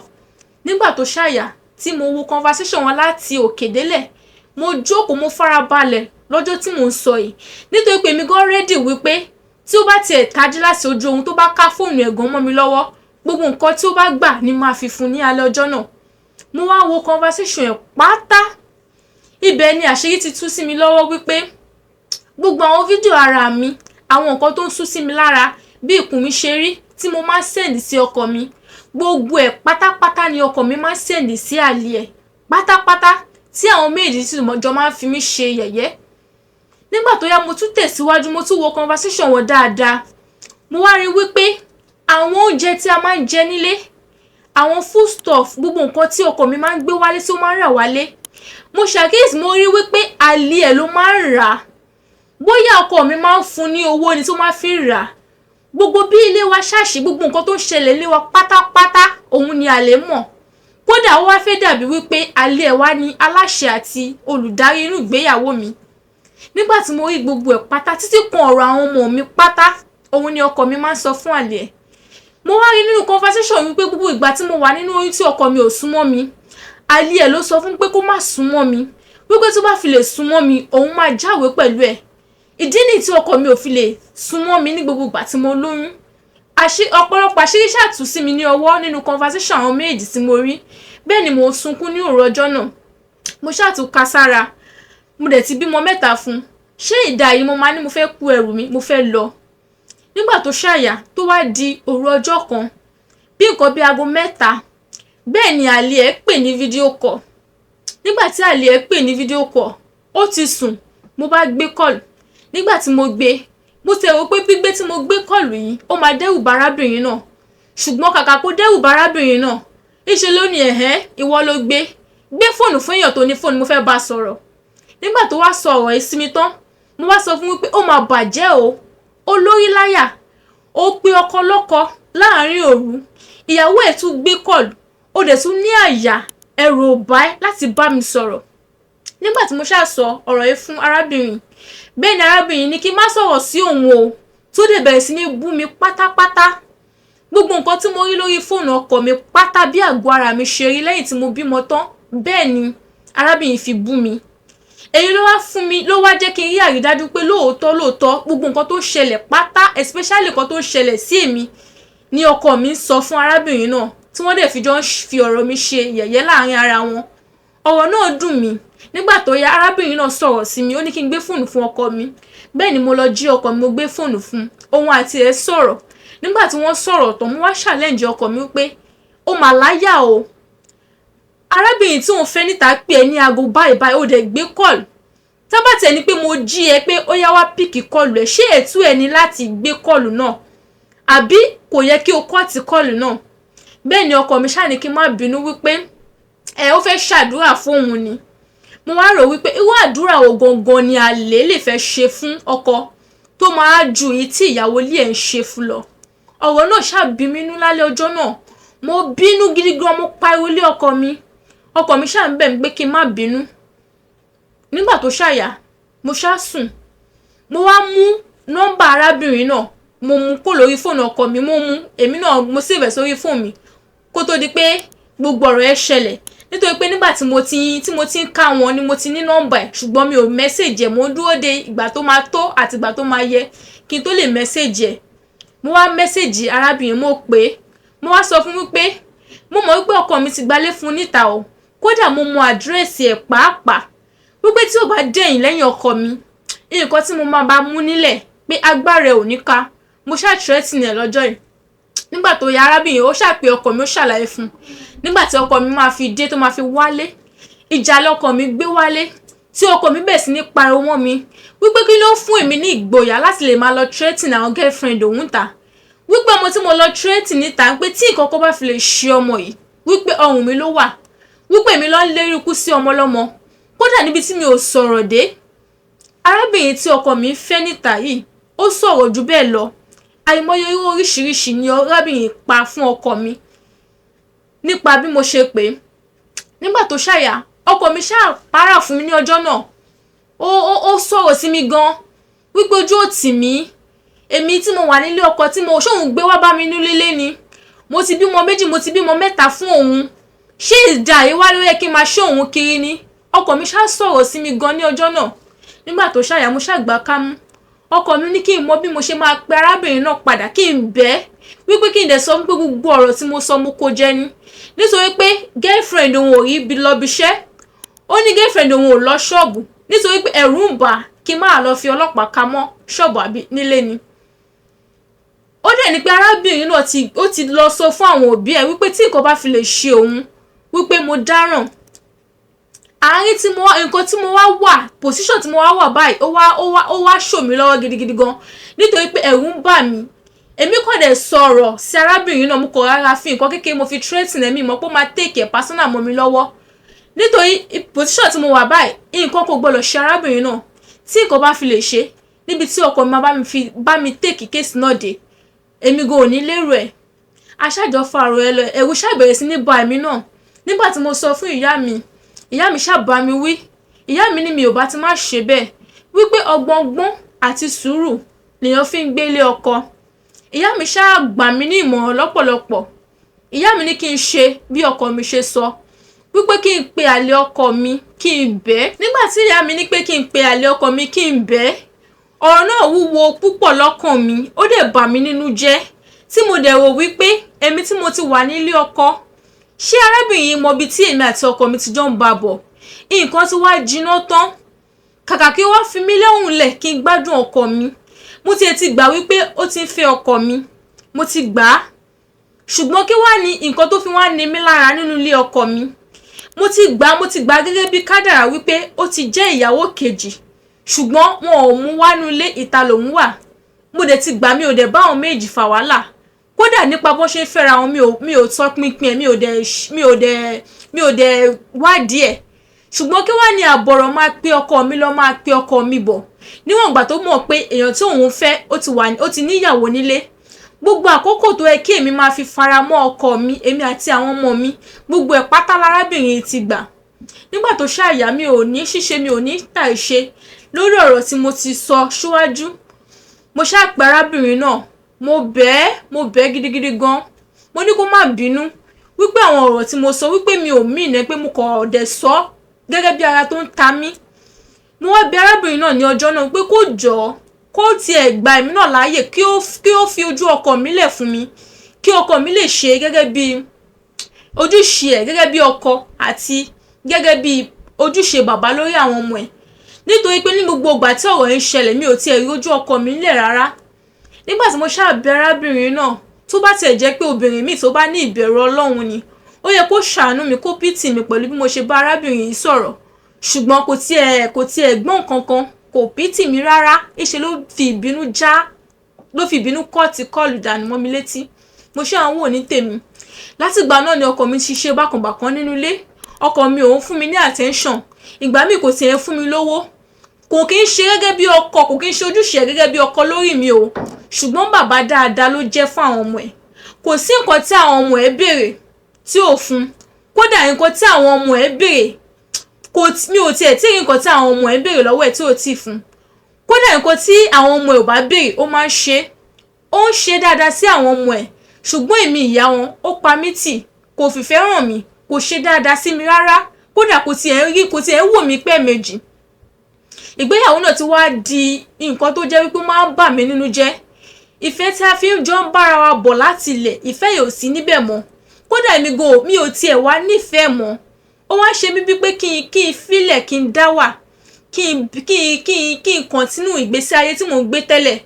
Nígbà tó ṣàyà tí mo wo conversation wọn láti òkè délẹ̀, mo jókòó, mo farabalẹ̀ lọ́jọ́ tí mò ń sọ yìí, nítorí pé èmi gan ready wípé tí ó bá tiẹ̀ tají láti ojú ohun, tó bá ká fóònù ẹ̀ gan mọ́ mi lọ́wọ́, gbogbo nǹkan tí ó bá gbà ni máa fi fún ní alẹ́ ọjọ́ náà. Mo wá wo conversation ẹ̀ pátá. Ibẹ̀ ni àṣírí ti tú sí mi lọ́wọ́ wípé gbogbo àwọn fídíò ara mi, àwọn nǹkan tó ń sú sí mi lára, bí ikùn mi ṣe rí, tí mo máa ń send sí ọkọ mi, gbogbo ẹ̀ pátápátá ni ọkọ mi máa ń send sí àlè ẹ̀ pátápátá, tí àwọn méjì sì jọ máa ń fi mí ṣe yẹ̀yẹ́. Nígbà tó yá, mo tún tẹ̀síwájú, mo tún wo conversation wọn dáadáa. Mo wá rí wípé àwọn oúnjẹ tí a máa ń jẹ nílé, àwọn foodstuff, gbogbo nǹkan tí ọkọ mi máa ń gbé wálé, tí ó máa ń rà wálé, mo ṣàkíyèsí, mo rí wípé àlè ẹ̀ ló máa ń rà á. Bóyá ọkọ mi máa ń fún ní owó ni tó máa fi ń rà á. Gbogbo bí ilé wa ṣàṣì, gbogbo nǹkan tó ń ṣẹlẹ̀ ilé wa pátápátá, òun ni àlè mọ̀. Kódà ó wá fẹ́ dàbí wípé àlè ẹ̀ wá ní aláṣẹ àti olùdarí inú ìgbéyàwó mi. Nígbà tí mo rí gbogbo ẹ̀ pátá, títí kan ọ̀rọ̀ àwọn ọmọ mi pátá, òun ni ọkọ mi máa ń sọ fún àlè ẹ̀. Mo wá rí nínú conversation wípé gbogbo ìgbà tí mo wà nínú oyún tí ọkọ mi ò súnmọ́ mi, àlè ẹ̀ ló sọ fún pé kó má súnmọ́ mi, wípé tó bá fi lè súnmọ́ mi, òun máa jáwèé pẹ̀lú ẹ̀. Ìdí nìyí tí ọkọ mi ò fi lè súnmọ́ mi ní gbogbo ìgbà tí mo lóyún. Ọ̀pọ̀lọpọ̀ àṣírí ṣàtú sí mi ní ọwọ́ nínú conversation àwọn méjì tí mo rí. Bẹ́ẹ̀ ni mò ń sunkún ní òru ọjọ́ náà. Mo ṣàtúnka sára, mo dẹ̀ ti bímọ 3 fún un. Ṣé ìdá yìí mo máa ní mo fẹ́ kú ẹrù mi, mo fẹ́ lọ? Nígbà tó ṣàyà, tó wá di òru ọjọ́ kan, bí nǹkan bí aago 3, bẹ́ẹ̀ ni àlè ẹ̀ pè ní video call. Nígbà tí àlè ẹ̀ pè ní video call, ó ti sùn. Mo bá gbé call. Nígbà tí mo gbé, mo ti rò pé gbígbé tí mo gbé call yìí, ó máa dẹ́rù bà arábìnrin náà. Ṣùgbọ́n kàkà kó dẹ́rù bà arábìnrin náà, ìṣe ló ní, "Ẹ̀hẹ́n, ìwọ ló gbé gbé fóònù fún èèyàn tó ní fóònù, mo fẹ́ bá a sọ̀rọ̀." Nígbà tó wá sọ ọ̀rọ̀ yìí sí mi tán, mo wá sọ fún wípé ó máa bàjẹ́ o, olórí láyà, ó pe ọkọ lọ́kọ láàrin òru, ìyàwó ẹ̀ tún gbé call, ó dẹ̀ tún ní àyà, ẹ̀rù ò bá ẹ́ láti bá mi sọ̀rọ̀. Nígbà tí mo ṣáà sọ ọ̀rọ̀ yìí fún arábìnrin, bẹ́ẹ̀ ni arábìnrin ní kí n má sọ̀rọ̀ sí òun o, tó dẹ̀ bẹ̀rẹ̀ sí ní bú mi pátápátá. Gbogbo nǹkan tí mo rí lórí fóònù ọkọ mi pátá, bí àgọ́ ara mi ṣe rí lẹ́yìn tí mo bímọ tán, bẹ́ẹ̀ ni arábìnrin fi bú mi. Èyí ló wá fún mi, ló wá jẹ́ kí n rí àrídájú pé lóòótọ́ lóòótọ́, gbogbo nǹkan tó ń ṣẹlẹ̀ pátá, especially nǹkan tó ń ṣẹlẹ̀ sí èmi ni ọkọ mi ń sọ fún arábìnrin náà, tí wọ́n dẹ̀ fi jọ ń fi ọ̀rọ̀ mi ṣe yẹ̀yẹ́ láàrin ara wọn. Ọ̀rọ̀ náà dùn mí. Nígbà tó yá, arábìnrin náà sọ̀rọ̀ sí mi, ó ní kí n gbé fóònù fún ọkọ mi. Bẹ́ẹ̀ ni mo lọ jí ọkọ mi, mo gbé fóònù fún un, òun àti ẹ̀ sọ̀rọ̀. Nígbà tí wọ́n sọ̀rọ̀ tán, mo wá challenge ọkọ mi wípé ó mà láyà o, arábìnrin tí òun fẹ́ níta pè é ní aago báyìí báyìí, ó dẹ̀ gbé call. Tá bá tiẹ̀ ní pé mo jí ẹ pé ó yá wá pick call ẹ̀, ṣé ẹ̀tú ẹ ní láti gbé call náà, àbí kò yẹ kí o cut call náà? Bẹ́ẹ̀ ni ọkọ mi ṣáà ní kí n má bínú, wípé ẹ ó fẹ́ ṣàdúrà fóun ni. Mo wá rò wípé irú àdúrà wo gangan ni àlè lè fẹ́ ṣe fún ọkọ tó máa ju èyí tí ìyàwó ilé ẹ̀ ń ṣe fún lọ. Ọ̀rọ̀ náà ṣáà bí mi nú lálẹ́ ọjọ́ náà. Mo bínú gidi gan, mo pariwo lé ọkọ mi. Ọkọ mi ṣáà ń bẹ̀ mí pé kí n má bínú. Nígbà tó ṣàyà, mo ṣáà sùn. Mo wá mú nọ́mbà arábìnrin náà, mo mú kó lórí fóònù ọkọ mi, mo mú èmi náà, mo save ẹ̀ sórí fóònù mi kó tó di pé gbogbo ọ̀rọ̀ ẹ ṣẹlẹ̀, nítorí pé nígbà tí mo ti ń ká wọn ni mo ti ní nọ́mbà ẹ̀, ṣùgbọ́n mi ò message ẹ̀. Mo ń dúró de ìgbà tó máa tó àti ìgbà tó máa yẹ kí n tó lè message ẹ̀. Mo wá message arábìnrin, mo pè é, mo wá sọ fún wípé mo mọ̀ wípé ọkọ mi ti gbalé fún níta o, kódà mo mọ àdírẹ́sì ẹ̀ pàápàá, wípé tí ò bá dẹ̀yìn lẹ́yìn ọkọ mi, nǹkan tí mo máa bá mú nílẹ̀ pé agbára ẹ̀ ò ní ká. Mo ṣáà threaten ẹ̀ lọ́jọ́ yìí. Nígbà tó yá, arábìnrin ó ṣàpè ọkọ mi, ó ṣàlàyé fún un. Nígbà tí ọkọ mi máa fi dé, tó máa fi wálé, ìjà lọkọ mi gbé wálé, tí ọkọ mi bẹ̀rẹ̀ sí ní pariwo mọ́ mi wípé kí ló fún èmi ní ìgboyà láti lè máa lọ threaten àwọn girlfriend òun ta, wípé ọmọ tí mo lọ threaten níta, pé tí nǹkan kan bá fi lè ṣe ọmọ yìí, wípé ọrùn mi ló wà, wípé èmi ló ń lérí ikú sí ọmọ lọ́mọ. Kódà níbi tí mi ò sọ̀rọ̀ dé, arábìnrin tí ọkọ mi ń fẹ́ níta yìí, ó sọ̀rọ̀ jù bẹ́ẹ̀ lọ. Àìmọye irú oríṣiríṣi ni arábìnrin pa fún ọkọ mi nípa bí mo ṣe pè é. Nígbà tó ṣàyà, ọkọ mi ṣáà párà fún mi ní ọjọ́ náà. Ó sọ̀rọ̀ sí mi gan wípé ojú ò tì mí, èmi tí mo wà nílé ọkọ, tí mo ṣóun gbé wá bá mi nílé lé ni. Mo ti bímọ méjì, mo ti bímọ mẹ́ta fún òun, ṣé ìjà yìí wá ló yẹ kí n máa ṣé òun kiri ni? Ọkọ mi ṣáà sọ̀rọ̀ sí mi gan ní ọjọ́ náà. Nígbà tó ṣàyà, mo ṣàgbà kámú. Ọkọ mi ní kí n mọ bí mo ṣe máa pe arábìnrin náà padà, kí n bẹ́ẹ̀ wípé kí n dẹ̀ sọ wípé gbogbo ọ̀rọ̀ tí mo sọ, mo kó jẹ ni, nítorí pé girlfriend òun ò rí ibi lọ bí iṣẹ́. Ó ní girlfriend òun ò lọ ṣọ́ọ̀bù nítorí pé ẹ̀rù ń bà kí n máa lọ fi ọlọ́pàá ka mọ́ ṣọ́ọ̀bù àbí nílé ni. Ó dẹ̀ ní pé arábìnrin náà ó ti lọ sọ fún àwọn òbí ẹ̀ wípé tí nǹkan bá fi lè ṣe òun, wípé mo dáràn. Àárín tí mo wá, nǹkan tí mo wá wà, position tí mo wá wà báyìí, ó wá ṣò mí lọ́wọ́ gidigidi gan, nítorí pé ẹ̀rù ń bà mí. Èmi kàn dẹ̀ sọ̀rọ̀ sí arábìnrin náà, mo kọ̀ rárá fi nǹkan kékeré mo fi threaten ẹ̀mí mọ̀ pé ó máa take ẹ̀ personal mọ́ mi lọ́wọ́, nítorí position tí mo wà báyìí, nǹkan kò gbọdọ̀ ṣe arábìnrin náà. Tí nǹkan bá fi lè ṣe, níbi tí ọkọ mi máa bá mi fi bá mi take case náà dé, èmi gan ò ní lérò ẹ̀. Aṣáájọ fa ọ̀rọ̀ ẹ lọ, ẹ̀rù ṣàbẹ̀rẹ̀ sí ní ba èmi náà. Nígbà tí mo sọ fún ìyá mi, ìyá mi ṣàbá mi wí. Ìyá mi ní mi ò bá ti má ṣe bẹ́ẹ̀, wípé ọgbọ́ngbọ́n àti sùúrù lèèyàn fi ń gbélé ọkọ. Ìyá mi ṣáà gbà mí ní ìmọ̀ràn lọ́pọ̀lọpọ̀. Ìyá mi ní kí n ṣe bí ọkọ mi ṣe sọ, wípé kí n pe àlè ọkọ mi, kí n bẹ̀ ẹ́. Nígbà tí ìyá mi ní pé kí n pe àlè ọkọ mi, kí n bẹ̀ ẹ́, ọ̀rọ̀ náà wúwo púpọ̀ lọ́kàn mi, ó dẹ̀ bà mí nínú jẹ́, tí mo dẹ̀ rò wípé èmi tí mo ti wà nílé ọkọ, ṣé arábìnrin yìí mọ ibi tí èmi àti ọkọ mi ti jọ ń bá bọ̀? Nǹkan tí wàá jiná tán, kàkà kí wọ́n fi mí lẹ́hùn lẹ̀ kí n gbádùn ọkọ mi. Mo tiẹ̀ ti gbà wípé ó ti ń fẹ́ ọkọ mi, mo ti gbà á, ṣùgbọ́n kí wàá ní nǹkan tó fi wá ní mí lára nínú ilé ọkọ mi? Mo ti gbà á, mo ti gbà á gẹ́gẹ́ bí kádàrá wípé ó ti jẹ́ ìyàwó kejì, ṣùgbọ́n wọn ò mú wánú ilé, ìta lòún wà. Mo dẹ̀ ti gbà, mi ò dẹ̀ bá àwọn méjì fà wàhálà. Kódà nípa bó ṣe ń fẹ́ra wọn, mi ò tọpinpin ẹ̀, mi ò dẹ̀ wádìí ẹ̀. Ṣùgbọ́n kí wàá ní àbọ̀rọ̀ máa pe ọkọ mi lọ, máa pe ọkọ mi bọ̀, níwọ̀n ìgbà tó mọ̀ pé èèyàn tí òun fẹ́ ó ti wà, ó ti níyàwó nílé? Gbogbo àkókò tó yẹ kí èmi máa fi fara mọ́ ọkọ mi, èmi àti àwọn ọmọ mi, gbogbo ẹ̀ pátá lárábìnrin ti gbà. Nígbà tó ṣàyà, mi ò ní ṣíṣe, mi ò ní tàìṣe lórí ọ̀rọ̀ tí mo ti sọ síwájú. Mo ṣáà pe arábìnrin náà, mo bẹ̀ ẹ́, mo bẹ̀ ẹ́ gidigidi gan. Mo ní kó má bínú, wípé àwọn ọ̀rọ̀ tí mo sọ, wípé mi ò mean ẹ́, pé mo kàn dẹ̀ sọ gẹ́gẹ́ bí ara tó ń ta mí. Mo wá bi arábìnrin náà ní ọjọ́ náà pé kó jọ̀ọ́, kó tiẹ̀ gba èmi náà láàyè, kí ó fi ojú ọkọ mi lẹ̀ fún mi, kí ọkọ mi lè ṣe gẹ́gẹ́ bí ojúṣe ẹ̀ gẹ́gẹ́ bí ọkọ àti gẹ́gẹ́ bí ojúṣe bàbá lórí àwọn ọmọ ẹ̀, nítorí pé ní gbogbo ìgbà tí ọ̀rọ̀ yìí ń ṣẹlẹ̀, mi ò tiẹ̀ rí ojú ọkọ mi nílẹ̀ rárá. Nígbà tí mo ṣáà bẹ̀ arábìnrin náà, tó bá tiẹ̀ jẹ́ pé obìnrin míì tó bá ní ìbẹ̀rù Ọlọ́run ni, ó yẹ kó ṣàánú mi, kó pity mi pẹ̀lú bí mo ṣe bá arábìnrin yìí sọ̀rọ̀, ṣùgbọ́n kò tiẹ̀ gbọ́n kankan, kò pity mi rárá. Ìṣe ló fi ìbínú já, ló fi ìbínú cut call dànù mọ́ mi létí. Mo ṣe àwọn wò ní tèmi. Látìgbà náà ni ọkọ mi ti ṣe bákanbàkan nínú ilé. Ọkọ mi ò ń fún mi ní attention. Ìgbà míì, kò tiẹ̀ fún mi lówó. Kò kí ń ṣe gẹ́gẹ́ bí ọkọ, kò kí ń ṣe ojúṣe ẹ̀ gẹ́gẹ́ bí ọkọ lórí mi o, ṣùgbọ́n bàbá dáadáa ló jẹ́ fún àwọn ọmọ ẹ̀. Kò sí nǹkan tí àwọn ọmọ ẹ̀ béèrè tí ò fún. Kódà, nǹkan tí àwọn ọmọ ẹ̀ béèrè kò, mi ò tiẹ̀ tí ì rí nǹkan tí àwọn ọmọ ẹ̀ béèrè lọ́wọ́ ẹ̀ tí ò tí ì fún. Kódà, nǹkan tí àwọn ọmọ ẹ̀ ò bá béèrè, ó máa ń ṣe. Ó ń ṣe dáadáa sí àwọn ọmọ ẹ̀, ṣùgbọ́n èmi ìyá wọn, ó pa mí tì, kò fìfẹ́ hàn mí, kò ṣe dáadáa sí mi rárá. Kódà, kò tiẹ̀ ń rí, kò tiẹ̀ ń wò mí pẹ́ méjì. Ìgbéyàwó náà ti wá di nǹkan tó jẹ́ wípé ó máa ń bà mí nínú jẹ́. Ìfẹ́ tí a fi ń jọ ń bára wa bọ̀ láti ilẹ̀, ìfẹ́ yìí ò sí níbẹ̀ mọ́. Kódà, èmi gan mi ò tiẹ̀ wá nífẹ̀ẹ́ mọ́. Ó wá ṣe mí bíi pé kí n filẹ̀, kí n dá wà, kí n continue ìgbésí ayé tí mò ń gbé tẹ́lẹ̀,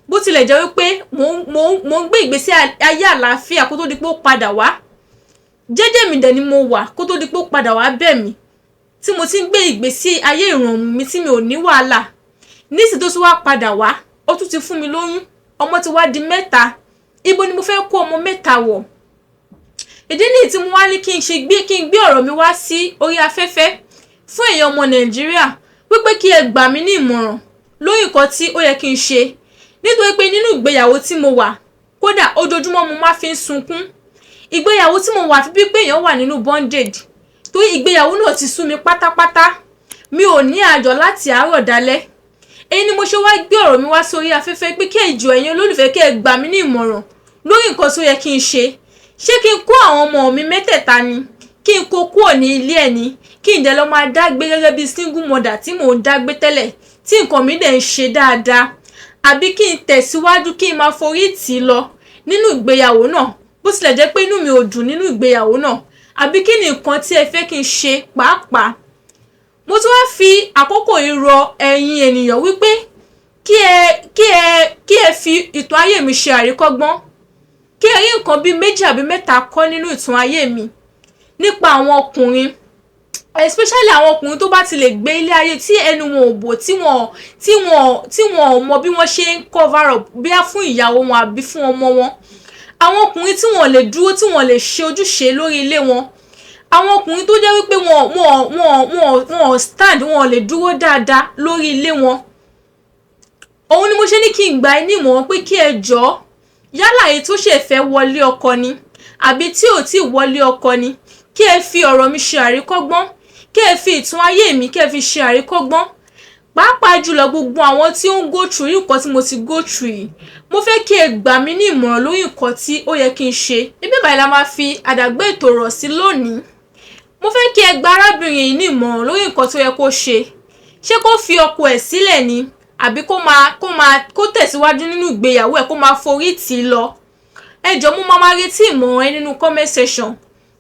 bó tilẹ̀ jẹ́ wípé mò ń gbé ìgbésí ayé àlàáfíà kó tó di pé ó padà wá. Jẹ́jẹ́ mi dẹ̀ ni mo wà kó tó di pé ó padà wá bẹ̀ mí, tí mo ti ń gbé ìgbésí ayé ìrọ̀rùn mi tí mi ò ní wàhálà. Nísìnyí tó tún wá padà wá, ó tún ti fún mi lóyún. Ọmọ ti wá di mẹ́ta. Ibo ni mo fẹ́ kó ọmọ mẹ́ta wọ̀? Ìdí nìyí tí mo wá ní kí n gbé ọ̀rọ̀ mi wá sí orí afẹ́fẹ́ fún èèyàn ọmọ Nàìjíríà, wípé kí ẹ gbà mí ní ìmọ̀ràn lórí nǹkan tí ó yẹ kí n ṣe, nítorí pé nínú ìgbéyàwó tí mo wà, kódà, ojoojúmọ́ mo máa fi ń sunkún. Ìgbéyàwó tí mo wà fi bí pé èèyàn wà nínú bondage, torí ìgbéyàwó náà ti sú mi pátápátá. Mi ò ní àjọ láti àárọ̀ dalẹ́. Èyí ni mo ṣe wá gbé ọ̀rọ̀ mi wá sórí afẹ́fẹ́ pé kí ẹ jọ̀ọ́, ẹ̀yin olólùfẹ́, kí ẹ gbà mí ní ìmọ̀ràn lórí nǹkan tó yẹ kí n ṣe. Ṣé kí n kó àwọn ọmọ mi mẹ́tẹ̀ẹ̀ta ni, kí n kó kúrò ní ilé ẹ̀ ni, kí n dẹ̀ lọ máa dá gbé gẹ́gẹ́ bí single mother tí mò ń dá gbé tẹ́lẹ̀, tí nǹkan mi dẹ̀ ń ṣe dáadáa, àbí kí n tẹ̀síwájú, kí n máa forí tì í lọ nínú ìgbéyàwó náà, bó tilẹ̀ jẹ́ pé inú mi ò dùn nínú ìgbéyàwó náà, àbí kí ni nǹkan tí ẹ fẹ́ kí n ṣe pàápàá? Mo tún wá fi àkókò yìí rọ ẹ̀yin ènìyàn wípé kí ẹ fi ìtàn ayé mi ṣe àríkọ́gbọ́n, kí ẹ rí nǹkan bíi méjì àbí mẹ́ta kọ́ nínú ìtàn ayé mi nípa àwọn ọkùnrin, especially àwọn ọkùnrin tó bá ti lè gbé ilé ayé tí ẹnu wọn ò bò, tí wọn ò mọ bí wọ́n ṣe ń cover up, bíá fún ìyàwó wọn àbí fún ọmọ wọn, àwọn ọkùnrin tí wọn lè dúró, tí wọn lè ṣe ojúṣe lórí ilé wọn, àwọn ọkùnrin tó jẹ́ wípé wọn stand, wọn lè dúró dáadáa lórí ilé wọn. Òun ni mo ṣe ní kí n gbà ẹ́ ní ìmọ̀ràn pé kí ẹ jọ̀ọ́, yálà èyí tó ṣe fẹ́ wọlé ọkọ ni àbí tí ò tí ì wọlé ọkọ ni, kí ẹ fi ọ̀rọ̀ mi ṣe àríkọ́gbọ́n, kí ẹ fi ìtàn ayé mi, kí ẹ fi ṣe àríkọ́gbọ́n, pàápàá jùlọ gbogbo àwọn tí ó ń go through nǹkan tí mo ti go through yìí. Mo fẹ́ kí ẹ gbà mí ní ìmọ̀ràn lórí nǹkan tí ó yẹ kí n ṣe. Ibi báyìí la máa fi àdàgbé ètò rọ̀ sí lónìí. Mo fẹ́ kí ẹ gba arábìnrin yìí ní ìmọ̀ràn lórí nǹkan tó yẹ kó ṣe. Ṣé kó fi ọkọ ẹ̀ sílẹ̀ ni, àbí kó máa kó tẹ̀síwájú nínú ìgbéyàwó ẹ̀, kó máa forí tì í lọ? Ẹ jọ̀ọ́, mo máa retí ìmọ̀ràn ẹ nínú comment section.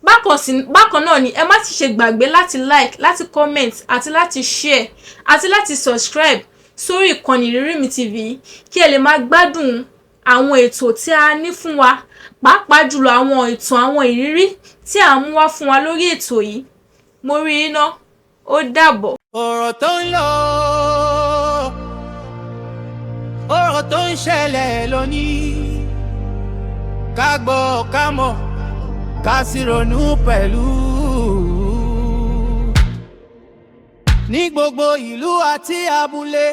Bákan náà ni ẹ má ti ṣe gbàgbé láti like, láti comment, àti láti share, àti láti subscribe sórí ìkànnì Ìrírí Mi TV, kí ẹ lè máa gbádùn àwọn ètò tí a ní fún wa, pàápàá jùlọ àwọn ìtàn, àwọn ìrírí tí à ń mú wá fún wa lórí ètò yìí. Mo rí yín ná, ó dàbọ̀. Ọ̀rọ̀ tó ń lọ, ọ̀rọ̀ tó ń ṣẹlẹ̀ lónìí, ká gbọ́, ká mọ̀, ká sì ronú pẹ̀lú. Ní gbogbo ìlú àti abúlé.